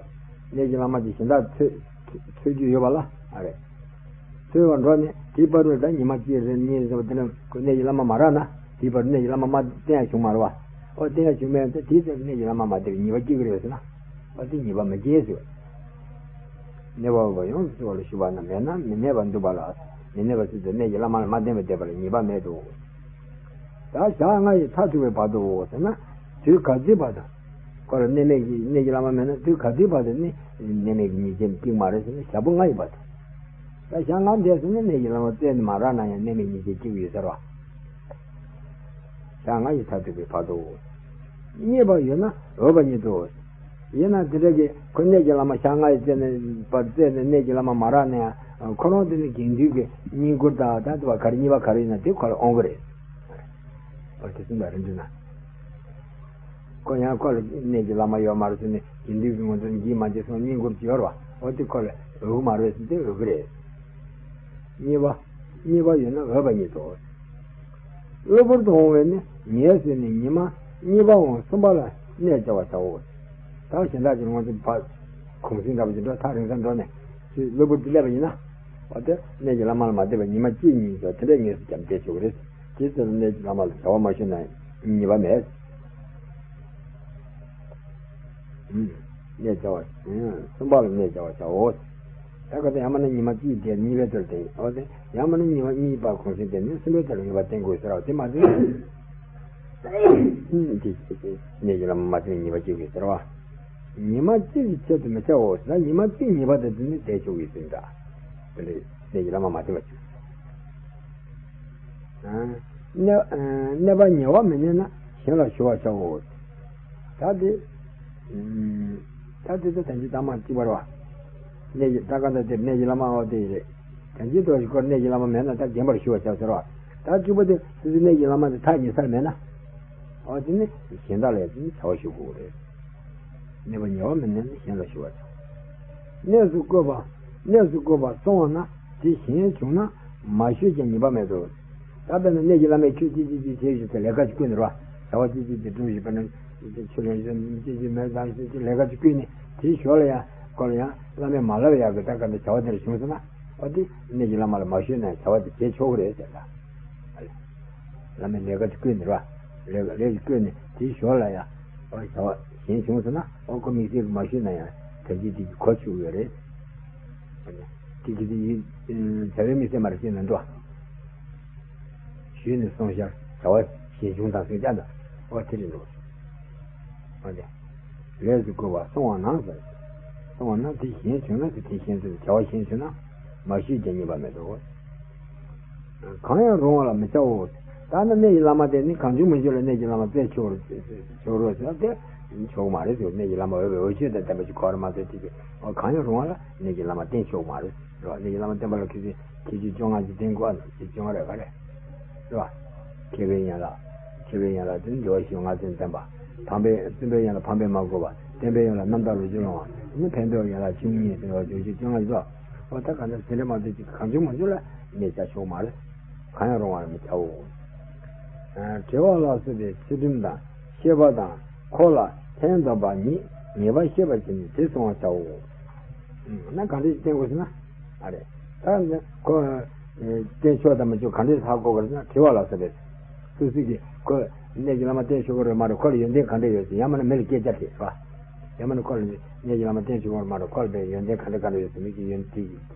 གནས་ཀྱི་བླ་མ་དེ་གཞན་དག་འཚོལ་འཚོལ་རྒྱུ་ཡོད་པ་ལ་ཨ་རེ། ཚོལ་བར་འགྲོ་ནས་དེའི་བར་དུ་ད་ཉི་མ་གཅིག་རེ་གཉིས་རེ་ཟེར་བ་དེ་ནས་ཁོ་གནས་ཀྱི་བླ་མ་མ་རག་ན་དེའི་བར་དུ་གནས་ཀྱི་བླ་མ་མ་བསྟེན་ཡ་བྱུང་མ་རེད་བ། ཨོ་བསྟེན་ཡ་བྱུང་མེད་ན་དེའི་ཚེ་གནས་ཀྱི་བླ་མ་མ་བསྟེན་པའི་ཉེས་པ་སྐྱེ་གི་རེད་ཟེར་ན། ཨོ་དེ་ཉེས་པ་མི་སྐྱེ་ཟེར། གནས་པ་འོས་པ་ཡོངས་སུ་ཚོལ་བ་ལ་ཞུགས་པ་ན་མེད་ན་མི་གནས་པར་འདུག་པ་ལ། མི་གནས་པ་ཚུལ་དུ་གནས་ཀྱི་བླ་མ་ལ་མ་བསྟེན་པར་བསྡད་པ་ལ་ཉེས་པ་མེད་དོ། ད་ཞག་ལྔ་ཡི་མཐར་ཐུག་པའི་བར་དུའོ་ཟེར་ན། དུས་ག་ཚོད་བར་དུ། ཁོ་ལ་གནས་མེད་ཀྱི་གནས་ཀྱི་བླ་མ་མེད་ན་དུས་ག་ཚོད་བར་དུ་ནི་གནས་མེད་ཀྱི་ཉེས་བྱས་སྐྱེ་གི་མ་རེད་ཟེར་ན་ཞག་པོ་ལྔ་ཡི་བར་དུ། ད་ཞག་ལྔ་འདས་སོང་ན་གནས་ཀྱི་བླ་མ་བཙལ་ནས་མ་རག་ན་ཡང་གནས་མེད་ཉེས་བྱས་སྐྱེ་གི་ཡོད་ཟེར་བ། ཞག་ལྔ་ཡི་མཐར་ཐུག་པའི་བར་དུའོ། རྙེད་པ་ཡོད་ན་འོས་པ་ཉིད་དོ། ཡིན་ན་དེ་འདྲ་གི་ཁོ་གནས་ཀྱི་བླ་མ་ཞག་ལྔ་ཡི་བཙལ་ནས་བར་བཙལ་ནས་གནས་ཀྱི་བླ་མ་མ་རག་ན་ཡང་ཁོ་རང་དེ་ནི་དགེ་འདུན་གྱི་བསྙེན་བཀུར་དང་ད་དེ་བ་ག་རེ་གཉིས་པ་ག་རེ་ཡིན་ན་དེ་ཁོ་ལ་འོང་གི་རེད། ཨོ་དེ་གསུངས་པ་རེད་འདུག་ན། ཁོ་ཡང་ཁོ་ལ་གནས་ཀྱི་བླ་མ་ཡོད་མ་རེད་ཟེར་ནས་དགེ་འདུན་གྱི་ངོ་ཚ་འགྱིག་མ་བྱས་སོང་བསྙེན་བཀུར་གྱི་ཡོད་རེད་བ། འོ་དེ་ཁོ་ལ་འོས་མ་རེད་ཟེར་དེ་འོས་ཀྱི་རེད། གཉིས་པ། གཉིས་པ་ཡོད་ན་འོས་པ་ཉིད་དོ། གློ་བུར་དུ་འོང་བས་ནི་ངས་ཟེར་ནས་ཉི་མ་གཉིས་པ་འོང་གསུམ་པ་ལ་གནས་བཅའ་བར་བྱའོ། ད་གཞན་དག་གི་ངོ་ཚ་བ་གུང་སེང་འདྲ་པོ་ཅིག་འགྲོ་ཐག་རིང་ས་འགྲོ་ནས་ཅིག་གློ་བུར་དུ་སླེབས་པ་ཡིན་ན། འོ་དེ་གནས་ཀྱི་བླ་མ་ལ་མ་བསྟེན་པར་ཉི་མ་གཅིག་གཉིས་ཙམ་དེ་འདྲ་ངས་ཟེར་ཀྱང་བསྟེན་ཆོག་གི་རེད། དེ་ཚོ་ལ་གནས་ཀྱི་བླ་མ་ལ་བྱ་བ་མ་ཞུས་ན་ཉེས་པ་མེད། གནས་བཅའ་བ། གསུམ་པ་ལ་གནས་བཅའ་བར་བྱའོ། ད་ག་ད་ཡང་མིན་ན་ཉི་མ་གཅིག་དེ་གཉིས་པའི་ཚེ་ལ་དེ་ཡིན། འོ་དེ་ཡང་མིན་ན་ཉི་མ་གཉིས་པ་གུང་སེང་དེ་ནི་གསུམ་པའི་ཚེ་ལ་ངེས་པར་བསྟེན་དགོས་ཟེར་བ་དེ་མ་བསྟེན། དེ་གནས་ཀྱི་བླ་མ་མ་བསྟེན་ཉེས་པ་གཅིག་དགོས་ཟེར་བ། ཉི་མ་གཅིག་གི་ཆེད་དུ་མི་བྱའོ་ཟེར་ན་ཉི་མ་གཅིག་ཉེས་པ་དེ་དེ་ནི་བསྟེན་ཆོག་གི་ཟེར་འདྲ། དེ་འདྲའི་གནས་ཀྱི་བླ་མ་མ་བསྟེན་པ་ཅིག་གནས་གནས་པ་ཉེ་བར་མི་གནས་ན་གཞན་ལ་ཞུ་བར་བྱའོ། ད་དེ། ད་དེ་ཚོ་དོན་གྱི་གཏའ་མ་གཅིག་པ་རེད་བ། གནས་ཀྱི་ད་ག་ད་དེར་གནས་ཀྱི་བླ་མ་འོ་དེ་ཡི་རེད། དོན་གྱི་དོ་ཞིག་སྐོར་གནས་ཀྱི་བླ་མ་མེད་ན་ད་རྒན་པར་ཞུ་བར་བྱའོ་ཟེར་བ། ད་གཅིག་པ་དེ་སོ་སོའི་གནས་ཀྱི་བླ་མ་དེ་ཐག་ཉེ་སར་མེད་ན། འོ་དེ་ནི་གཞན་དག་ལ་ཡང་དེ་ནི་བྱ་བ་ཞུ་དགོས་རེད། གནས་པ་ཉེ་བར་མི་གནས་ན་གཞན་ལ་ཞུ་བར་བྱའོ། གནས་སུ་བཀོད་པ། གནས་སུ་བཀོད་པ་སོང་བ་ན་དེ་གཞན་བྱུང་ན་མ་ཞུས་ཀྱང་ཉེས་པ་མེད་དོ། ད་དཔེར་ན་གནས་ཀྱི་བླ་མས་ཁྱོད་ཅི་ཅི་ཅི་བྱེད་ཞུས་ཏེ་ལས་ཀ་ཅིག་བསྐུལ་ནས་རོ། བྱ་བ་ཅི་ཅི་ཅི་སྒྲུབ་ཞུས་པ་ན་ཆུ་ལེན་ཞུས་ཅི་ཅི་མེད་དམ་ཞུས་ཅི་ལས་ཀ་ཅིག་བསྐུལ་ནས་དེའི་ཞོར་ལ་ཡང་ཁོ་ལ་ཡང་བླ་མས་མ་ལབ་ཡག་གི་ད་ག་འདི་བྱ་བ་དེ་འདྲ་བྱུང་སོང་ན་འོ་དེ་གནས་ཀྱི་བླ་མ་ལ་མ་ཞུས་ན་བྱ་བ་དེ་བྱེད་ཆོག་གི་རེད་ཟེར་ད། བླ་མས་ལས་ཀ་ཅིག་བསྐུལ་ནས་རོ། ལས་ལས་ཅིག་བསྐུལ་ནས་དེའི་ཞོར་ལ་ཡང་འོ་བྱ་བ་གཞན་བྱུང་སོང་ན་འོ་ཁོ་དམིགས་བསལ་གྱི་མ་ཞུས་ན་ཡང་དོན་གྱི་དེ་གི་གོ་ཆོད་ཡོད་རེད། དེ་གི་དེ་ཡི་བྱ་བའི་དམིགས་བསལ་མ་རེད་ཅེས་ན་འགྲོ། ཞུས་ནས་སོང་ཤར་བྱ་བ་གཞན་བྱུང་དང་ཟེར་ཀྱང་འདྲ། འོ་དེ་རེད་འགྲོ། འོ་དེ། ལས་སུ་བཀོད་པ་སོང་བ་ན་ཟེར། སོང་བ་ན་དེ་གཞན་བྱུང་ན་ཟེར་དེ་གཞན་ཟེར་བྱ་བ་གཞན་བྱུང་ན་མ་ཞུས་ཀྱང་ཉེས་པ་མེད་དོ། གང་ཡང་རུང་བ་ལ་མི་བྱའོ། ད་ནི་གནས་ཀྱི་བླ་མ་དེ་ནི་གང་བྱུང་མང་བྱུང་ལ་གནས་ཀྱི་བླ་མ་བསྟེན་ཆོག་ཆོག་རོགས་ཟེར་ཏེ། ཆོག་མ་རེད་ཟེར། གནས་ཀྱི་བླ་མ་འོས་པའི་འོས་ཆོས་དང་ལྡན་པ་ཞིག་གོ་བར་མ་ཟད་དེ་གི་འོ་གང་ཡང་རུང་བ་ལ་གནས་ཀྱི་བླ་མ་བསྟེན་ཆོག་མ་རེད་རོ། གནས་ཀྱི་བླ་མ་བསྟེན་པ་ལ་ཁྱེད་ཀྱིས་ཁྱད་ཆོས་བཅོ་ལྔ་ཅིག་བསྟེན་དགོས་ཨ་ནི་ཁྱེད་བཅོ་ལྔ་རེད་ག་རེད་རོ། མཁས་པའི་ཡན་ལག་མཁས་པའི་ཡན་ལག་དེ་ནི་འགྲེལ་པ་བཞི་པོ་ལྔ་ཚན་བསྟན་པ། ཕམ་པའི་བཙུན་པའི་ཡན་ལག་ཕམ་པས་མ་གོས་པ། བསྟན་པའི་ཡན་ལག་རྣམ་དག་རོ་བཅུད་ལོངས་པ། ནི་ཕན་འདོགས་ཡན་ལག་བཅུ་གཉིས་ཟེར་བ་བཅུ་བཅུ་བཅོ་ལྔ་ཡོད་དོ། འོ་ད་ག་འདྲ་ཟེར་རེད་མ་གཏོགས་ཅིག་གང་བྱུང་མང་བྱུང་ལ་གནས་བཅའ་ཆོག་མ་རེད། གང་ཡང་རུང་བར་མི་བྱའོ། དྲི་བ་ལ་སོགས་པའི་ཚུལ་ཁྲིམས་དང་བཤེས་པ་དང་འཁོར་ལ་ཕན་འདོགས་པ་ཉིད་ངེས་པར་ཤེས་པར་བྱས་ནས་དེ་བསྲུང་བར་བྱའོ། ན་གང་འདྲ་ཞིག་བསྟེན་དགོས་ཟེར་ན། ཨ་རེ། ད་ནི་ཁོ་བསྟེན་ཆོག་དང་མི་ཆོག་གང་འདྲ་ཧ་གོ་དགོས་ཟེར་ན་དྲི་བ་ལ་སོགས་པའི། སོ་སོ་གིས་ཁོ་གནས་ཀྱི་བླ་མ་བསྟེན་ཆོག་གི་རེད་མ་རེད་ཁོ་ལ་ཡོན་ཏན་གང་འདྲ་ཡོད་ཟེར་ཡང་མིན་ན་མི་ལ་སྐད་ཆ་དྲིས་རེད་བ། ཡང་མིན་ན་ཁོ་ལ་གནས་ཀྱི་བླ་མ་བསྟེན་ཆོག་གི་རེད་མ་རེད་ཁོ་ལ་བའི་ཡོན་ཏན་གང་འདྲ་གང་འདྲ་ཡོད་ཟེར་མི་གི་ཡོན་ཏན་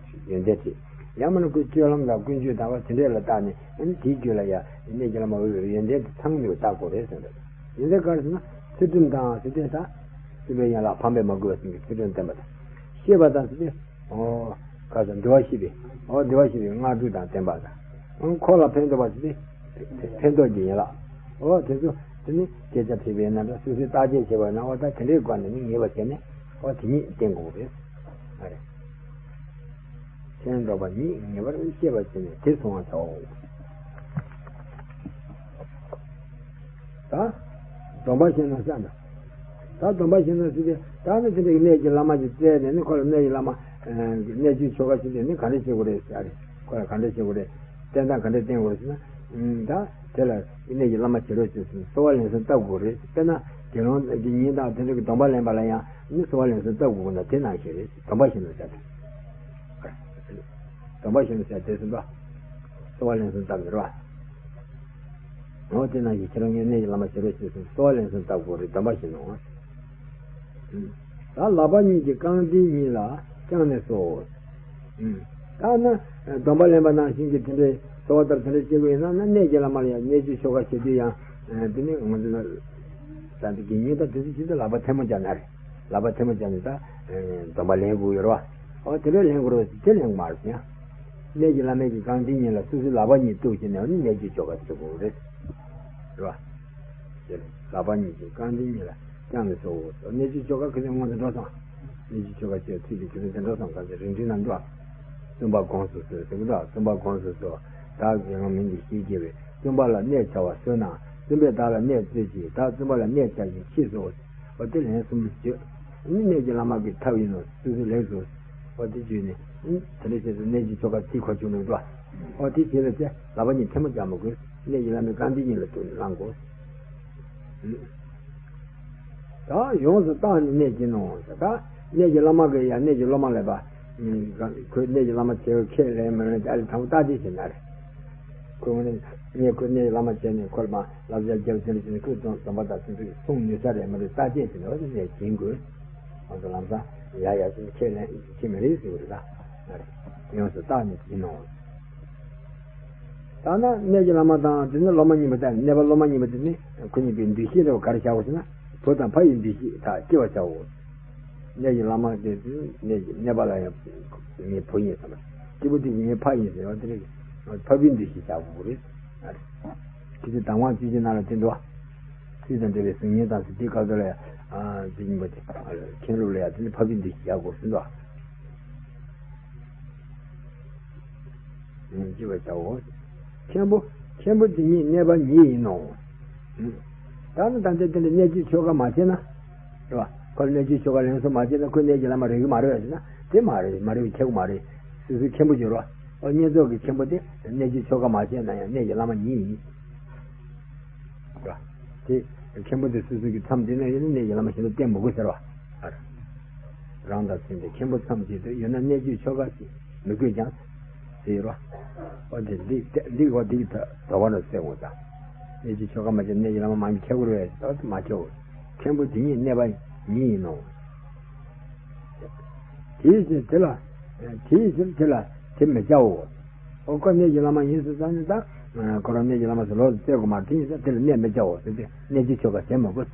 ཡོན་ཏན་དྲིས། ཡང་མིན་ན་ཁོའི་སྤྱོད་ལམ་དང་ཀུན་སྤྱོད་དང་བ་དེ་འདྲས་ལ་བལྟས་ནས་ཨ་ནི་དེའི་རྒྱུད་ལ་ཡང་གནས་ཀྱི་བླ་མ་འོས་པའི་ཡོན་ཏན་དེ་ཚང་མི་ལ་བལྟ་དགོས་རེད་ཟེར་འདུག་ཡོན་ཏན་ག་རེ་ཟེར་ན་ཚུལ་ཁྲིམས་དང་ཟེར་དེ་ད། བཙུན་པའི་ཡན་ལག་ཕམ་པས་མ་གོས་པ་ཟེར་གྱི་ཚུལ་ཁྲིམས་བསྟན་པ་དང་། བཤེས་པ་དང་ཟེར་དེ། ཨོ། ག་ས་འདུལ་བ་ཤེས་པའི། ཨོ་འདུལ་བ་ཤེས་པའི་སྔགས་དྲུག་དང་ལྡན་པ་དང་། ཨང་འཁོར་ལ་ཕན་འདོགས་པ་ཟེར་དེ། ཕན་འདོགས་ཀྱི་ཡན་ལག་ཨོ་དེ་ཚོ་དེ་ནི་སྐད་ཆ་དྲིས་པའི་ནང་དུ་སོ་སོའི་བརྟག་དཔྱད་བྱས་པ་ན་ཨོ་ད་དེ་འདྲའི་སྒོ་ནས་ནི་ངེས་པ་བྱས་ནས་ཨོ་དེ་ཉིད་བསྟེན་དགོས་རེད། ཨ་རེ། ཕན་འདོགས་པ་ཉིད་ངེས་པར་ཤེས་པར་བྱས་ནས་དེ་བསྲུང་བར་བྱའོ། ད། སྡོམ་པ་བཞེས་ན་ས་ན། ད་སྡོམ་པ་བཞེས་ན་ཟེར་ཏེ་ད་ནི་དེ་འདྲའི་གནས་ཀྱི་བླ་མ་ཅིག་བཙལ་ནས་ནི་ཁོ་ལ་གནས་ཀྱི་བླ་མ། གནས་ཀྱི་ཆོ་ག་ཞིག་དེ་ནི་ག་འདྲ་བྱེད་དགོས་རེད་ཟེར་རེད། ཁོ་ལ་ག་འདྲ་བྱེད་དགོས་རེད། བསྟེན་སྟངས་ག་འདྲ་བསྟེན་དགོས་རེད་ཟེར་ན། ད་དེ་ལ་གནས་ཀྱི་བླ་མ་བྱེད་རོགས་བྱེད་ཟེར་གསོལ་བ་ལེན་སེམས་བཏབ་དགོས་རེད། དཔེར་ན་དགེ་སློང་གི་ཉིན་དང་དེ་འདྲ་གི་སྡོམ་པ་ལེན་པ་ལ་ཡང་ནི་གསོལ་བ་ལེན་སེམས་བཏབ་དགོས་ན་དེ་ནང་བཞིན་རེད། སྡོམ་པ་བཞེས་ན་ཟེར་ཏེ། སྡོམ་པ་བཞེས་ན་ཟེར་ཏེ་ཟེར་འགྲོ། གསོལ་བ་ལེན་སེམས་བཏབ་ནས་རོ། འོ་དེ་ནང་བཞིན་ཁྱེད་རང་ངའི་གནས་ཀྱི་བླ་མ་བྱེད་རོགས་ཞེས་གསུངས། གསོལ་བ་ལེན་སེམས་བཏབ་དགོས་རེད། སྡོམ་པ་བཞེས་ནོ། ད་ལག་པ་གཉིས་ཀྱིས་རྐང་མཐིལ་གཉིས་ལ་བརྐྱངས་ནས་སོ། ད་ནི་སྡོམ་པ་ལེན་པ་ནང་བཞིན་གྱི་དེ་འདྲའི་གསོལ་བ་ལྟར་དེ་འདྲ་བྱེད་དགོས་ཡིན་ན་ན་གནས་ཀྱི་བླ་མ་ལ་ཡང་གནས་ཀྱི་ཆོ་ག་བྱེད་དུས་ཡང་དེ་ནི་ང་ཚོ་ལ་ད་འདི་དགེ་བསྙེན་དང་དེ་ཚོ་ཇི་ལྟར་ལག་པ་ཐལ་མོ་སྦྱར་ན་རེད། ལག་པ་ཐལ་མོ་སྦྱར་ནས་ད་སྡོམ་པ་ལེན་དགོས་ཡོད་རེད་བ། ཨོ་དེ་འདྲ་ལེན་དགོས་རེད་དེ་ལེན་དགོས་མ་རེད་ཟེར་ཡང་། གནས་ཀྱི་བླ་མའི་གི་རྐང་མཐིལ་གཉིས་ལ་སོ་སོའི་ལག་པ་གཉིས་གཏུགས་བྱས་ནས་ཨ་ནི་གནས་ཀྱི་ཆོ་ག་བྱེད་དགོས་རེད། རེད་བ། དེ་ལ་ལག་པ་གཉིས་ཀྱིས་རྐང་མཐིལ་གཉིས་ལ་བརྐྱངས་ནས་སོ། གནས་ཀྱི་ཆོ་ག་ཁ་སང་སྔོན་དུ་འགྲོ་སོང་། གནས་ཀྱི་ཆོ་ག་བྱས་ཚུལ་གྱི་ཁ་སང་དེ་འགྲོ་སོང་ག་ཚོད་རིང་འབྲིང་ནང་འགྲོ། བཙུན་པ་དགོངས་སུ་གསོལ་ཟེར་གི་འདུག་བཙུན་པ་དགོངས་སུ་གསོལ། བདག་གི་ངོ་མིང་གིས་ཞེས་བགྱི་བའི། བཙུན་པ་ལ་གནས་བྱ་བ་གསོལ་ན། བཙུན་པས་བདག་ལ་གནས་སྩོལ་གྱིས། བདག་བཙུན་པ་ལ་གནས་བྱ་ཞིང་མཆིས་སོ། འོ་དེ་ལན་གསུམ་བརྗོད། ནི་གནས་ཀྱི་བླ་མ་གི་ཐབས་ཡིན་ནོ་སོ་སོ་ལེགས་སོ། འོ་དེ་བརྗོད་ནས། ཨུ། དེ་འདྲ་བྱས་ཏེ་གནས་ཀྱི་ཆོ་ག་དེ་ཁོ་བྱུང་མི་འགྲོ། འོ་དེ་བྱས་ལ་དེ་ལག་པ་གཉིས་ཐལ་མོ་སྦྱར་མི་དགོས། གནས་ཀྱི་བླ་མའི་རྐང་མཐིལ་གཉིས་ལ་ཐུག་ནས་བླང་དགོས། ད་ཡོངས་སུ་བརྟགས་ནས་གནས་བྱིན་ནོ། ད་གནས་ཀྱི་བླ་མ་གིས་ཡང་གནས་ཀྱི་སློབ་མ་ལ་ཕར། ཁོས་གནས་ཀྱི་བླ་མ་བྱས་པ་ཁས་ལེན་མི་ལེན་དེ་ཨ་ལས་དང་པོ་བརྟག་དཔྱད་བྱེད་ན་རེད། ཁོས་ངོས་ནས་ངས་ཁོའི་གནས་ཀྱི་བླ་མ་བྱས་ནས་ཁོ་ལ་མར་བསླབ་བྱ་བརྒྱབ། དེ་འདྲ་བྱས་ནས་ཁོས་སྡོམ་སྡོམ་པ་དང་དེ་ཚོ་སྲུང་ནུས་ས་རེད་མ་རེད་བརྟག་དཔྱད་བྱས་ནས། འོ་དེ་ནས་བྱིན་དགོས། ང་ཚོ་ལམ་སང་ཡ་ཡ་ཁས་ལེན་བྱེད་མི་རེད་ཟེར་བ་རེད་ད། ཡོངས་སུ་བརྟགས་ནས་བྱིན་ནོ། ད་ནི་གནས་ཀྱི་བླ་མ་དང་དེ་ནི་སློབ་མ་གཉིས་པོ་དང་། གནས་པ་སློབ་མ་གཉིས་པོ་དེ་ནི་ཁོ་གཉིས་པོའི་འདུ་ཤེས་འདྲ་བ་ག་རེ་བྱ་དགོས་ཟེར་ན། བུ་དང་ཕ་ཡི་འདུ་ཤེས་དག་སྐྱེ་བར་བྱའོ། གནས་ཀྱི་བླ་མ་དེ་གནས་ཀྱི་གནས་པ་ལ་ཡང་ངའི་བུ་ཡིན་བསམ་པ། སྐྱེས་བུ་དེ་ངའི་ཕ་ཡིན་ཟེར་བ་དེ་རེད། ཕ་བུའི་འདུ་ཤེས་བྱ་དགོས་རེད། དེ་དེ་དང་བ་བཅུ་གཅིག་ནང་ལ་དེ་འདུག་བ། ཚིག་དང་འབྲེལ་བའི་གཟུགས་བརྙན་དང་ཟེར་དེའི་སྐབས་དེ་ལ་ཡང་། དེ་ཡིན་པ་དེ་མཁན་སློབ་ལ་ཡང་དེ་ནི་ཕ་བུའི་འདུ་ཤེས་བྱ་དགོས་ཟེར་འདུག་བ། ཡིན་གཅིག་པར་བྱའོ། མཁན་པོ། མཁན་པོ་དེ་ཉིད་གནས་པ་ཉིད་ཡིན་ནོ། ད་ནི་ད་ལྟ་དེ་འདྲ་གནས་ཀྱི་ཆོ་ག་མ་བྱས་ན། རེད་བ། ཁོ་ལ་གནས་ཀྱི་ཆོ་ག་ལེན་སོ་མ་བྱས་ན་ཁོ་གནས་ཀྱི་བླ་མ་རེད་གི་མ་རེད་ཟེར་ན། དེ་མ་རེད། མ་རེད་བའི་ཁྱད་པར་མ་རེད། སོ་སོའི་མཁན་པོ་ཡོད་རེད་བ། ཨོ་བསྙེན་རྫོགས་ཀྱི་མཁན་པོ་དེ་གནས་ཀྱི་ཆོ་ག་མ་བྱས་ན་ཡང་གནས་ཀྱི་བླ་མ་ཉིད་ཡིན། རེད་བ། དེ་མཁན་པོ་དེ་སོ་སོ་གི་མཚམས་དེ་ན་ཡོད་ན་གནས་ཀྱི་བླ་མ་གཞན་དུ་བསྟེན་མི་དགོས་ཟེར་བ། རང་དང་མཚུངས་ཏེ་མཁན་པོ་མཚམས་གཅིག་ཏུ་ཡོད་ན་གནས་ཀྱི་ཆོ་ག་ཞིག་མི་དགོས་ཀྱང་། ཟེར་རོ། འོ་དེ་འདི་འདི་འོ་འདི་གི་དོ་བ་ལ་གསལ་འོ་ད། གནས་ཀྱི་ཆོ་ག་མ་བྱས་གནས་ཀྱི་བླ་མ་མང་གི་ཁྱད་པར་བས་ད་མ་ཁྱད་པར། མཁན་པོ་དེ་ཉིད་གནས་པ་ཉིད་ཡིན་ནོ། དེའི་ཕྱིར་དེ་ལ། དེའི་ཕྱིར་དེ་ལ་དེ་མི་བྱའོ། འོ་ཁོ་གནས་ཀྱི་བླ་མ་ཡིན་ཟེར་ཙང་ནི་ད། ཁོ་རང་གནས་ཀྱི་བླ་མ་ཟེར་ལོག་ཏུ་བཙལ་དགོས་མ་རེད། དེ་ཡིན་ཙང་དེ་ལ་གནས་མི་བྱའོ་ཟེར་ཏེ་གནས་ཀྱི་ཆོ་ག་བྱེད་མི་དགོས།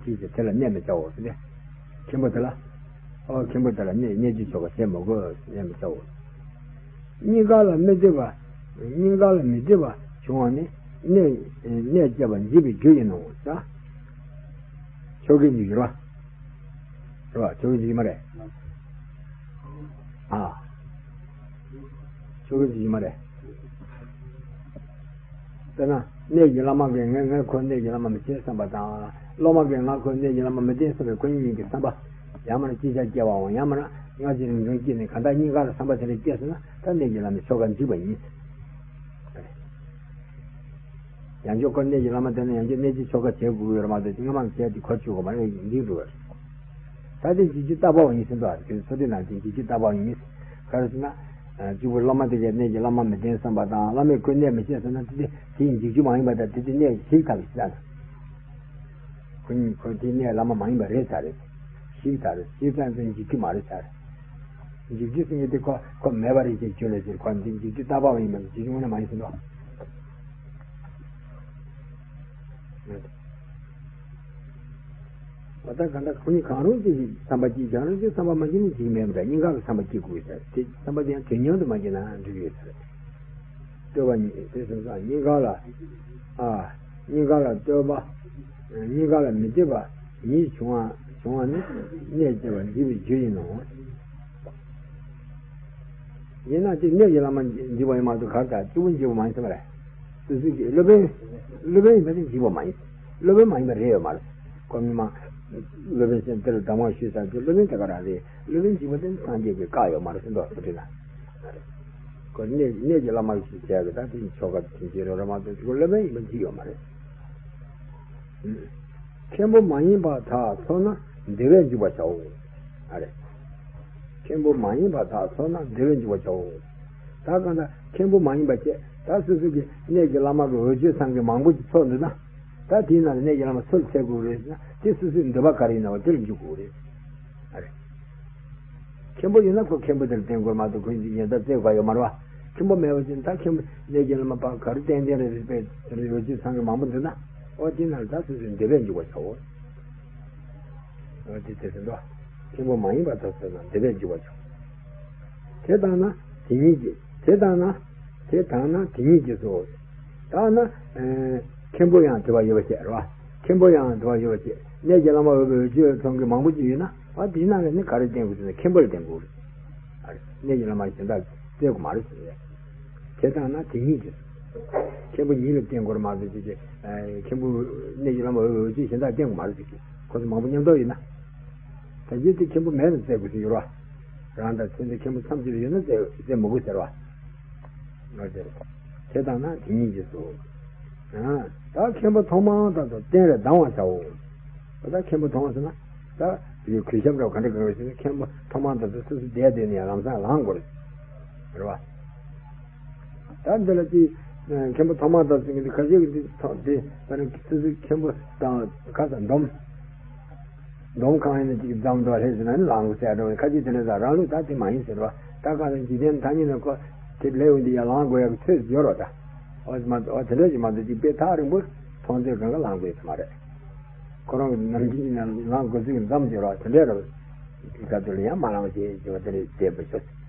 དེའི་ཕྱིར་དེ་ལ་གནས་མི་བྱའོ་ཟེར་ཏེ། མཁན་པོ་དེ་ལ། ཨོ་མཁན་པོ་དེ་ལ་གནས་གནས་ཀྱི་ཆོ་ག་བྱེད་མི་དགོས། གནས་མི་བྱའོ། སྙིང་ག་ལ་མི་བདེ་བ། སྙིང་ག་ལ་མི་བདེ་བ་བྱུང་བ་ནི་གནས་གནས་བཅས་པ་འཇིག་པའི་རྒྱུ་ཡིན་ནོ། ད་ཆོ་གའི་འཇིགས་རོ། རེད་བ། ཆོ་གའི་འཇིགས་མ་རེད། ཨ། ཆོ་གའི་འཇིགས་མ་རེད། དཔེར་ན་གནས་ཀྱི་བླ་མ་གིས་ངས་ངས་ཁོ་གནས་ཀྱི་བླ་མ་མི་བྱེད་བསམ་པ་དང་། སློབ་མ་གིས་ང་ཁོ་གནས་ཀྱི་བླ་མ་མི་བསྟེན་བསམ་པའི་ཁོ་གཉིས་གཉིས་ཀྱི་བསམ་པ། ཡང་མིན་ན་ཅི་བྱ་སྐྱེ་བའམ། ཡང་མིན་ན་སྔ་ཕྱི་རིང་ཐུང་སྐྱེས་ནས་གང་ལྟར་གཉིས་ཀ་ལ་བསམ་པ་དེ་འདྲ་སྐྱེས་སོང་ན་ད་གནས་ཀྱི་བླ་མའི་ཆོ་ག་འཇིག་པ་ཡིན། ཡང་བསྐྱར་ཁོ་གནས་ཀྱི་བླ་མ་དེ་ནས་ཡང་བསྐྱར་གནས་ཀྱི་ཆོ་ག་བྱེད་དགོས་ཡོད་རེད་མ་གཏོགས་སྔ་མ་བྱས་དེ་གོ་ཆོད་དགོས་མ་རེད། འདི་འགྲོ་བ་རེད། ད་དེ་འཇིགས་རྒྱུ་རྟག་པ་བ་ཡིན་ཟེར་འདུག་ཨ། དེ་ཚོ་དེ་ནང་དེ་འཇིགས་རྒྱུ་རྟག་པ་བ་ཡིན། ག་རེ་ཟེར་ན། གཅིག་པུ་སློབ་མ་དེ་གས་གནས་ཀྱི་བླ་མ་མི་བསྟེན་བསམ་པ་དང་། བླ་མས་ཁོའི་གནས་མི་བྱེད་ཟེར་ན་དེ་དེ་དེའི་འཇིགས་རྒྱུ་མ་ཡིན་པ་དང་། དེ་དེ་གནས་ཞིག་ཐག་གི་ཞིག་ཐག་ཁོ་གཉིས་ཁོ་དེའི་གནས་བླ་མ་མ་ཡིན་པ་རེད་ཚར་རེད། ཞིག་ཐག་རེད། ཞིག་ཐག་ཚོ་འཇིགས་རྒྱུ་མ་རེད་ཚར། འཇིགས་རྒྱུ་ཟེར་མཁན་དེ་ཁོ་ཁོ་མེད་པ་རེད་ཅེས་བརྗོད་ལ་ཟེར། ཁོ་འདི་འཇིགས་རྒྱུ་རྟག་པ་བ་ཡིན་པ་འཇིགས་རྒྱུ་དངོས་གནས་མ་ཡིན་ཟེར་འདུག་ཨ། ད་གང་ལྟར་ཁོ་གཉིས་གང་རུང་གཅིག་གིས་བསམ་པ་སྐྱེས། གང་རུང་གཅིག་བསམ་པ་མ་སྐྱེས་ན་འཇིགས་མེད་པ་འདྲ། གཉིས་ཀ་གི་བསམ་པ་སྐྱེ་དགོས་ཡོད་ས་རེད། དེ་བསམ་པ་དེ་ཡང་དུས་མཉམ་དུ་མ་སྐྱེས་ན་འགྲིག་གི་ཡོད་ས་རེད། བསྟོད་པ་ཉིད་དེ་སོང་ཙང་གཉིས་ཀ་ལ། ཨ། གཉིས་ཀ་ལ་བསྟོད་པ། གཉིས་ཀ་ལ་མི་བདེ་བ་ཉིད་བྱུང་བ་བྱུང་བ་ནི་གནས་བཅས་པ་འཇིག་པའི་རྒྱུ་ཡིན་ནོ། ཡིན་ན་དེ་གནས་ཀྱི་བླ་མ་འཇིགས་པ་ཡིན་མ་གཏོགས་གར་དང་གཅིག་པུ་འཇིགས་པ་མ་ཡིན་ཟེར་བ་རེད། སོ་སོའི་གི་སློབ་དཔོན། སློབ་དཔོན་ཡིན་པ་དེ་འཇིགས་པ་མ་ཡིན། སློབ་དཔོན་མ་ཡིན་པ་རེད་ཡོད་མ་རེད། ཁོ་མི་མང་སློབ་དཔོན་ཟེར་དེར་གདམས་ངག་ཞུས་ཚར་དུས་སློབ་དཔོན་དེ་ག་རང་རེད། སློབ་དཔོན་འཇིགས་པ་དེ་སངས་རྒྱས་ཀྱིས་བཀག་ཡོད་མ་རེད་ཟེར་འདུག་སུ་དྲིས་ན། ཁོ་གནས་གནས་ཀྱི་བླ་མ་ཞིག་བྱས་ཀྱི་ད་དེ་ཆོ་ག་དེ་བྱེད་རོགས་ར་མ་གཏོགས་ཁོ་སློབ་དཔོན་ཡིན་པ་འཇིགས་ཡོད་མ་རེད། མཁན་པོ་མ་ཡིན་པ་དག་ཚོར་ན་བདེ་བས་འཇུག་པར་བྱའོ། ཨ་རེ། མཁན་པོ་མ་ཡིན་པ་དག་ཚོར་ན་བདེ་བས་འཇུག་པར་བྱའོ། ད་གང་ལྟར་མཁན་པོ་མ་ཡིན་པ་བྱས། ད་སོ་སོ་གི་གནས་ཀྱི་བླ་མ་གི་འོས་ཆོས་ཚང་གི་མང་པོ་ཅིག་ཚོར་འདུག་ན། ད་དེའི་ནང་ལ་གནས་ཀྱི་བླ་མ་སུ་ལ་འཚོལ་དགོས་རེད་ཟེར་ན། དེ་སོ་སོའི་འདོད་པ་ག་རེ་ཡིན་ན་བ་དེ་ལ་འཇུག་དགོས་རེད། ཨ་རེ། མཁན་པོ་ཡིན་ན་ཁོ་མཁན་པོ་དེར་བརྟེན་དགོས་མ་གཏོགས་ཁོ་ཡིན་གྱི་ཉེ་ད་བཙལ་དགོས་ཡོད་མ་རེད་བ། མཁན་པོ་མེད་པ་ཅིག་ད་མཁན་པོ་གནས་ཀྱི་བླ་མ་པ་ག་རེ་ཏན་ཏན་རེད་པས་རེ་བ་ཅིག་ཚང་གི་མང་པོ་འདུག་ན། ཨོ་དེ་ན་ད་སོ་སོའི་འདོད་པས་འཇུག་པར་བྱའོ། ཨོ་དེ་དེ་ཟེར་འདུག་མཁན་པོ་མ་ཡིན་པ་དག་ཚོར་ན་འདོད་པས་འཇུག་པར་བྱའོ། དེ་ལྟ་ན་དེ་ཉིད་ཀྱིས། དེ་ལྟ་ན། དེ་ལྟ་ན་དེ་ཉིད་ཀྱིས་སོ། ད་ན། ཨེ། མཁན་པོ་ཡང་འདོད་པ་ཡོད་པ་བྱས་རེད་བ། མཁན་པོ་ཡང་འདོད་པ་ཡོད་པ་བྱས། གནས་ཀྱི་བླ་མ་འོས་པའི་འོས་ཆོས་ཚང་གི་མང་པོ་ཅིག་ཡོད་ན། ཨ་དེའི་ནང་ལ་ནི་ག་རེ་བསྟེན་དགོས་ཟེར་ན་མཁན་པོ་ལ་བསྟེན་དགོས་རེད། ཨ་རེ། གནས་ཀྱི་བླ་མ་གཞན་དག་བཙལ་དགོས་མ་རེད་ཟེར་ཡ། དེ་ལྟ་ན་དེ་ཉིད་ཀྱིས། མཁན་པོ་ཉིད་ལ་བསྟེན་དགོས་རེད་མ་གཏོགས་ཅིག་ཅིག་ཨེ། མཁན་པོ་གནས་ཀྱི་བླ་མ་འོས་པའི་འོས་ཆོས་གཞན་དག་བསྟེན་དགོས་མ་རེད་ཟེར་གི། ཁོ་ཚོ་མང་པོ་མཉམ་དུ་ཡོད་ན། ད་གཞི་དེ་མཁན་པོ་མེད་ན་བཙལ་དགོས་ཀྱི་ཡོད་རེད་བ། རང་དང་ཚེ་འདི་མཁན་པོ་མཚམས་གཅིག་ལ་ཡོད་ན་བཙལ་བཙལ་མི་དགོས་ཟེར་བ། ང་དེར་བྱས་བཏང་ན་དེ་ཉིད་ཀྱིས་སོ། ཨ། ད་མཁན་པོ་ཐོག་མར་ད་ལྟ་གཏན་ལ་སྡང་བར་བྱའོ། ད་ལྟ་མཁན་པོ་ཐོག་མར་ཟེར་ན། ད་དེ་གུས་ཞབས་འདྲ་བ་ག་འདྲ་དགོས་ཟེར་ན། མཁན་པོ་ཐོག་མར་ད་ལྟ་སོ་སོ་བསྡད་བསྡད་ནས་ཡང་ལམ་སང་ལངས་དགོས་རེད། རེད་བ། ད་འདི་ལ་དེ་མཁན་པོ་ཐོག་མར་ད་ཟེར་གྱི་འདི་ཁ་ཤས་ཀྱི་འདི་ཐོག་དེ་ད་ནི་སོ་སོའི་མཁན་པོ་དང་ཁ་ས་འདོམ། འདོམ་གང་ཡིན་ན་ཅིག་འཛོམས་འགྲོ་ལྷས་ཟེར་ན་ནི་ལངས་དགོས་ཟེར་འགྲོ་བའི་ཁ་ཅིག་དེ་འདྲ་ཟེར། རང་ལུགས་ད་དེ་མ་ཡིན་ཟེར་བ། ད་གང་ལ་འཇིག་རྟེན་ཐ་སྙད་ནི་ཁོ་དེ་ལས་འོང་དེ་ཡར་ལངས་དགོས་ཡག་གི་ཚོད་ཡོད་རོ། ད་འོ་དེ་མ་འོ་དེ་འདྲ་ཞིག་མ་འདུག་ཅིག་དཔེ་ཐག་རིང་པོ་མཐོང་ཚོད་གང་ག་ལངས་དགོས་ཡག་མ་རེད། ཁོ་རང་གི་ནམ་རྒྱུན་གྱི་ནང་ལངས་དགོས་ཚུལ་གྱི་འཛོམས་ཡོད་རོ། དེ་འདྲ་རོ། དེ་ག་དུས་ལ་ཡང་མ་ལངས་བྱས་བྱས་པ་དེ་འདྲ་བསྡད་པ་ཤོད།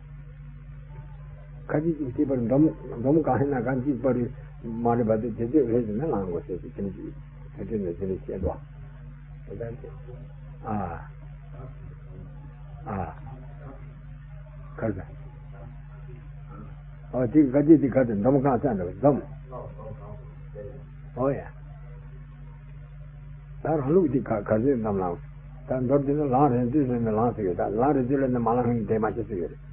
ཁ་ཅིག་ཅིག་ཅིག་པར་འདོམ་འདོམ་གང་ཡིན་ན་གང་ཅིག་པར་མ་རེད་པ། དེ་དེ་ཚོས་རེད་ཟེར་ན་ལངས་དགོས་ཟེར་ཟེར་དེ་འདྲ་ཅིག་དེ་འདྲ་ནས་དེ་འདྲ་བཤད་འདུག་ཨ། ཨ། ག་རེ་ཟེར། ཨོ་དེ་ག་དེ་དེ་ག་དེ་འདོམ་གང་ཟེར་འདུག་འཛོམས། ཨོ་ཡ། ད་རང་ལུགས་འདི་ག་ག་ཚོད་ཙམ་ལངས། ད་མདོར་བསྡུས་ན་ལངས་རན་དུས་ཟེར་ནས་ལངས་ཟེར་ཡོད། ད་ལངས་རན་དུས་ལ་ནི་མ་ལངས་ནས་བསྡད་མ་ཤེས་ཟེར་ཡོད་རེད།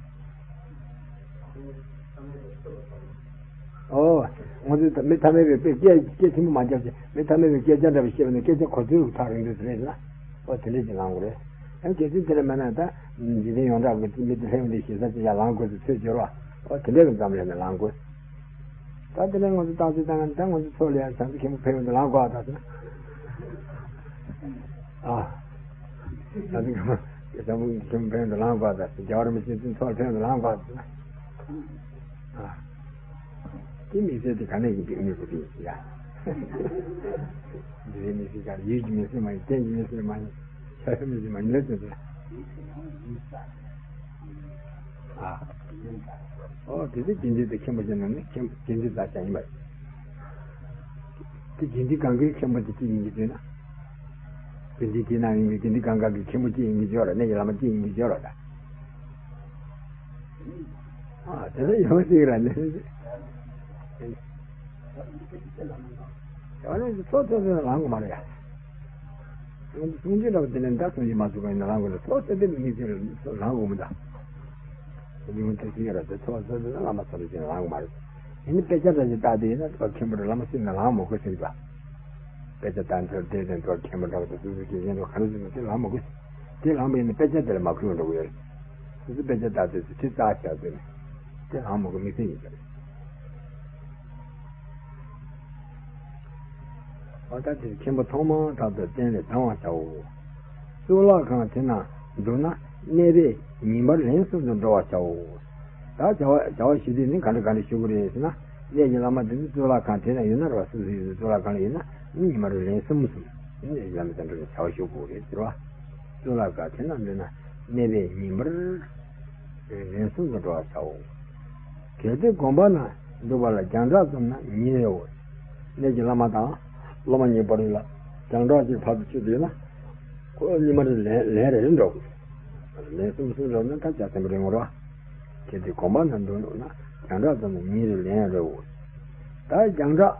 ཨོ། ང་ཚོས་ད་མི་ཐ་མལ་པའི་དཔེ་སྐད་སྐད་ཆེན་པོ་མ་རྒྱབ་ཅིག་མི་ཐ་མལ་པའི་སྐད་ཆ་འདྲ་བ་བཤད་པ་ནི་སྐད་ཆ་གོ་ཚོད་ཐག་རིང་དུས་རེད་ན། ཨོ་དེ་འདྲས་ཀྱི་ལངས་དགོས་རེད། ཨ་གལ་སྲིད་དེ་འདྲ་མེད་ན་ད་འཇིག་རྟེན་ཡོངས་གྲགས་ཀྱི་མི་དེ་ལྷན་དུ་ཞེ་ས་ཅིག་ཡར་ལངས་དགོས་ཚུལ་ཚོད་སྦྱོར་བ། ཨོ་དེ་འདྲས་ཀྱི་འཛོམས་ལས་ནས་ལངས་དགོས། ད་དེ་ནས་ང་ཚོ་བརྟག་དཔྱད་བཏང་ན་ད་ང་ཚོ་ཚོགས་ལ་ཡང་བྱང་ཆུབ་མཁན་པོ་ཕན་ཡོན་དུ་ལངས་དགོས་ཨ་ད་ཟེར་ན། ཨ། བྱང་ཆུབ་མཁན་པོ་ཕན་ཡོན་དུ་ལངས་དགོས་ཨ་ད་ཟེར། རྒྱལ་བ་རིན་པོ་ཆེ་ཚོའི་ཚོགས་ལ་ཕན་ཡོན་དུ་ལངས་དགོས་ཨ་ད་ཟེར་ན། ཨ། དེ་མི་ཚེ་དེ་ག་ནས་ཡིན་པའི་དངོས་པོ་དེ་ཡིན་ཡ། འདི་རེད་མི་ཚེ་ག་ཡུལ་གྱི་མི་ཚེ་མ་ཡིན། རྟེན་གྱི་མི་ཚེ་མ་ཡིན། ཤ་ཤ་མི་ཚེ་མ་ཡིན་ལ་ཚོད་ཚོད། ཨ། ཨོ་དེ་ཚེ་དགེ་འདུན་དེ་མཁན་པོ་ཅན་ནང་ནས་མཁན་དགེ་འདུན་རྩ་ཆེན་ཡིན་པ་རེད། དེ་དགེ་འདུན་གང་གའི་མཁན་པོ་དེ་ཅི་ཡིན་གྱི་ཟེར་ན། དགེ་འདུན་དེ་ནང་ཡིན་པའི་དགེ་འདུན་གང་ག་གི་མཁན་པོ་ཅི་ཡིན་གྱི་ཡོད་ར། གནས་ཀྱི་བླ་མ་ཅི་ཡིན་གྱི་ཡོད་ར་ད། ཨ་དེ་ཚོ་ཡོང་སྲིད་ར་ནི། ཨ་ནི་ཚོགས་ཚོགས་ཚོགས་ལངས་དགོས་མ་རེད་ཡ། སངས་རྒྱས་འདྲ་བོ་དེ་ནས་ད་སངས་རྒྱས་མ་ཚུགས་པ་ཡིན་ན་ལངས་དགོས་རེད། ཚོགས་ཚོགས་དེ་མི་ཚེ་ལངས་དགོས་མི་འདུག་དེ་ཉུང་དུ་ཞིག་ཡོད་རེད་དེ། ཚོགས་ཚོགས་དེ་ན་བླ་མ་ཚོ་ལ་ཅིག་ལངས་དགོས་མ་རེད། ཡིན་ནའི་དཔེ་ཆ་འདྲ་ཞིག་བལྟས་དེ་ཡིན་ན་ད་མཁན་པོ་རེད། བླ་མ་སེམས་ནང་ལངས་མི་དགོས་ཟེར་གྱི་འདུག་དཔེ་ཆ་བལྟས་འདིར་བསྡད་དེ་འགྲོ། མཁན་པོ་འདྲ་བོ་དེ་སོ་སོ་སྐྱེས་ཆེན་འགྲོ་ག་རེ་ཟེར་ན་དེ་ལངས་མི་དགོས། དེ་ལངས་པ་ཡིན་ན་དཔེ་ཆ་དེ་ལ་མ་གུས་པ་འགྲོ་གི་ཡོད་རེད། སོ་སོ་དཔེ་ཆ་བལྟས་དེ་ཚོ་དེ་རྩ་བཞག་དེ་ནས་དེ་ལངས་མི་དགོས། མི་ཚེ་ཡིན་ས་རེད། འོ་ད་དེར་མཁན་པོ་ཐོག་མར་ཐབས་དང་རྟེན་ལས་ལྡང་བར་བྱའོ། གཙུག་ལག་ཁང་དེ་ན་འདུག་ན་གནས་པས་ཉིན་པར་ལན་གསུམ་དུ་འགྲོ་བར་བྱའོ། ད་བྱ་བ་བྱ་བ་ཞུ་དུས་ནི་ག་འདྲ་ག་འདྲ་ཞུ་དགོས་རེད་ཟེར་ན། གནས་ཀྱི་བླ་མ་དེ་ཚོ་གཙུག་ལག་ཁང་དེ་ན་ཡོད་ན་རེད་བ། སོ་སོ་ཡོད་ཚོ་གཙུག་ལག་ཁང་ལ་ཡོད་ན་ནི་ཉིན་པར་ལན་གསུམ་གསུམ་གནས་ཀྱི་བླ་མ་དེ་འགྲོ་ནས་བྱ་བ་ཞུ་དགོས་རེད་ཟེར་བ། གཙུག་ལག་ཁང་དེ་ན་འདུག་ན་གནས་པས་ཉིན་པར་ལན་གསུམ་དུ་འགྲོ་བར་བྱའོ། གལ་ཏེ་དགོན་པ་ན་འདུག་པ་ལ་རྒྱང་གྲགས་ཙམ་ན་ཉིན་རེའོ། གནས་ཀྱི་བླ་མ་དང་སློབ་མ་གཉིས་བར་ལ་རྒྱང་གྲགས་ཅིག་བར་དུ་ཆོད་དུས་ན། ཁོ་ཉི་མ་རེ་ལན་ལན་རེ་རེ་འགྲོ་དགོས། ལན་གསུམ་གསུམ་འགྲོ་ན་ད་ཇ་ཚན་པ་རེ་ངོ་ར། གལ་ཏེ་དགོན་པ་ན་འདུག་ན་རྒྱང་གྲགས་ཙམ་ན་ཉིན་རེ་ལན་རེའོ། ད་རྒྱང་གྲགས་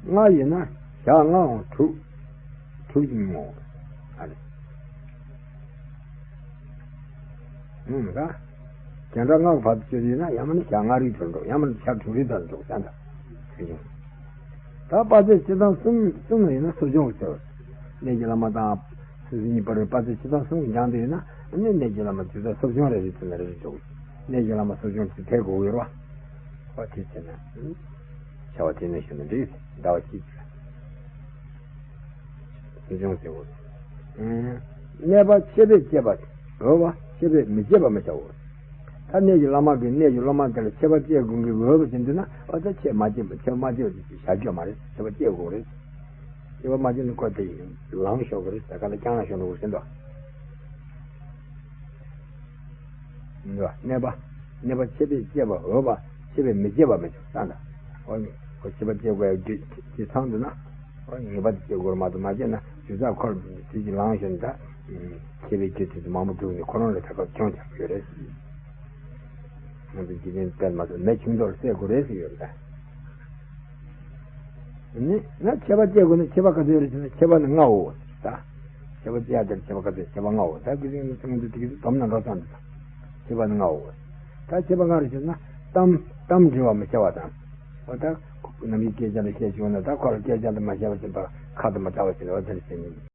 ལྔ་ཡིན་ན་ཞག་ལྔའང་དྲུག་དྲུག་ཅིག་ཉིན་འོང་། ཨ་རེ། ཨུམ་ད། རྒྱང་གྲགས་ལྔ་གི་བར་དུ་ཆོད་ཡོད་ན་ཡང་མིན་ན་ཞག་ལྔ་རེའི་དུས་འགྲོ། ཡང་མིན་ན་ཞག་དྲུག་རེའི་དུས་འགྲོ་བསམ་ད། ཆོས་སྐྱོང་། ད་དཔག་ཚད་ཕྱེད་དང་གསུམ་གསུམ་ཡིན་ན་གསོ་སྦྱོང་གི་ཚེ་བར། གནས་ཀྱི་བླ་མ་དང་སོ་སོ་གཉིས་བར་དཔག་ཚད་ཕྱེད་དང་གསུམ་འགྱངས་དུས་ན་ནི་གནས་ཀྱི་བླ་མ་དེ་ཚོ་གསོ་སྦྱོང་རེ་རེ་ཚེ་ན་རེ་རེ་འགྲོ། གནས་ཀྱི་བླ་མ་གསོ་སྦྱོང་དེ་ཐེག་དགོས་ཡོད་རེད་བ། ཨོ་དེ་ཚེ་ན། བྱ་བ་དེ་ནས་ཞུ་ན་འགྲིག་ཟླ་བ་གཅིག་གསོ་སྦྱོང་ཟེར་བ། གནས་པ་ཆད་པས་བཅད་པ་འོས་པ། ཆད་པས་མི་བཅད་པ་མི་བྱའོ། ད་གནས་ཀྱི་བླ་མ་གིས་གནས་ཀྱི་སློབ་མ་དེ་ལ་ཆད་པ་བཅད་དགོས་ཀྱི་འོས་པ་ཅིག་འདུག་ན། ཨོ་ད་ཆད་མ་བཅད་པ་ཆད་པ་མ་བཅད་པ་ཅིག་བྱ་རྒྱུ་མ་རེད། ཆད་པ་བཅད་དགོས་རེད། ཆད་པ་མ་བཅད་ན་ཁོ་དེ་ལངས་ཤོར་གི་རེད། ད་ག་ལ་རྐྱང་ལངས་ཤོར་འགྲོ་གི་རེད་ཟེར་འདུག་འདུག་གནས་པ། གནས་པ་ཆད་པས་བཅད་པ་འོས་པ། ཆད་པས་མི་བཅད་པ་མི་བྱ་བསམ་ད། ཨོ་ཁོ་ཆད་པ་བཅད་དགོས་ཡ་རྒྱུ་ཅི་ཚང་འདུག་ན། ངེས་པར་དུ་བཅད་དགོས་རེད་མ་གཏོགས་མ་བཅད་ན་ཇི་ལྟར་ཁོར་དེ་ཅིག་ལངས་ཤོར་ནས་ད། ཆད་པའི་རྒྱུ་དེ་ཚོ་མང་པོ་བསྒྲུགས་ནས་ཁོ་རང་ལ་ད་སྐབས་སྐྱོན་ཆགས་ཀྱི་ཡོད་རེད། ང་ཚོ་འཇིག་རྟེན་དཔེ་མ་ཐོབ་མེ་ཆུང་མདོར་བསད་དགོས་རེད་ཟེར་ཡོད་རེད་ད། ནི་ང་ཆད་པ་བཅད་དགོས་ན་ཆད་པ་ག་ཚོད་ཡོད་རེད་ཟེར་ན་ཆད་པ་ནི་ལྔའོ་ད། ཁྱད་པར་ཅི་ཡང་དེར་ཁྱད་པར་ག་ཚོད་ཁྱད་པར་ལྔའོ། ད་དགེ་སེང་གི་ཚིག་ངོ་འདི་དེ་གི་སྡོམ་ན་འགྲོ་སོང་འདི་དང་། ཁྱད་པར་ནི་ལྔའོ། ད་ཁྱད་པར་ལྔ་རུ་ཤེས་ན་གཏམ་གཏམ་འདྲི་བ་མི་བྱ་བ་དང་། འོ་ད་རྣམ་པའི་སྐད་ཆ་ལ་བཤད་བྱུང་ན་ད་ཁོ་ལ་སྐད་ཆ་འདི་མ་བཤད་པ་བྱིན་པ་ཁ་དུ་མ་བཏགས་པ་བྱིན་འོ་དེར་བཤད་ནི།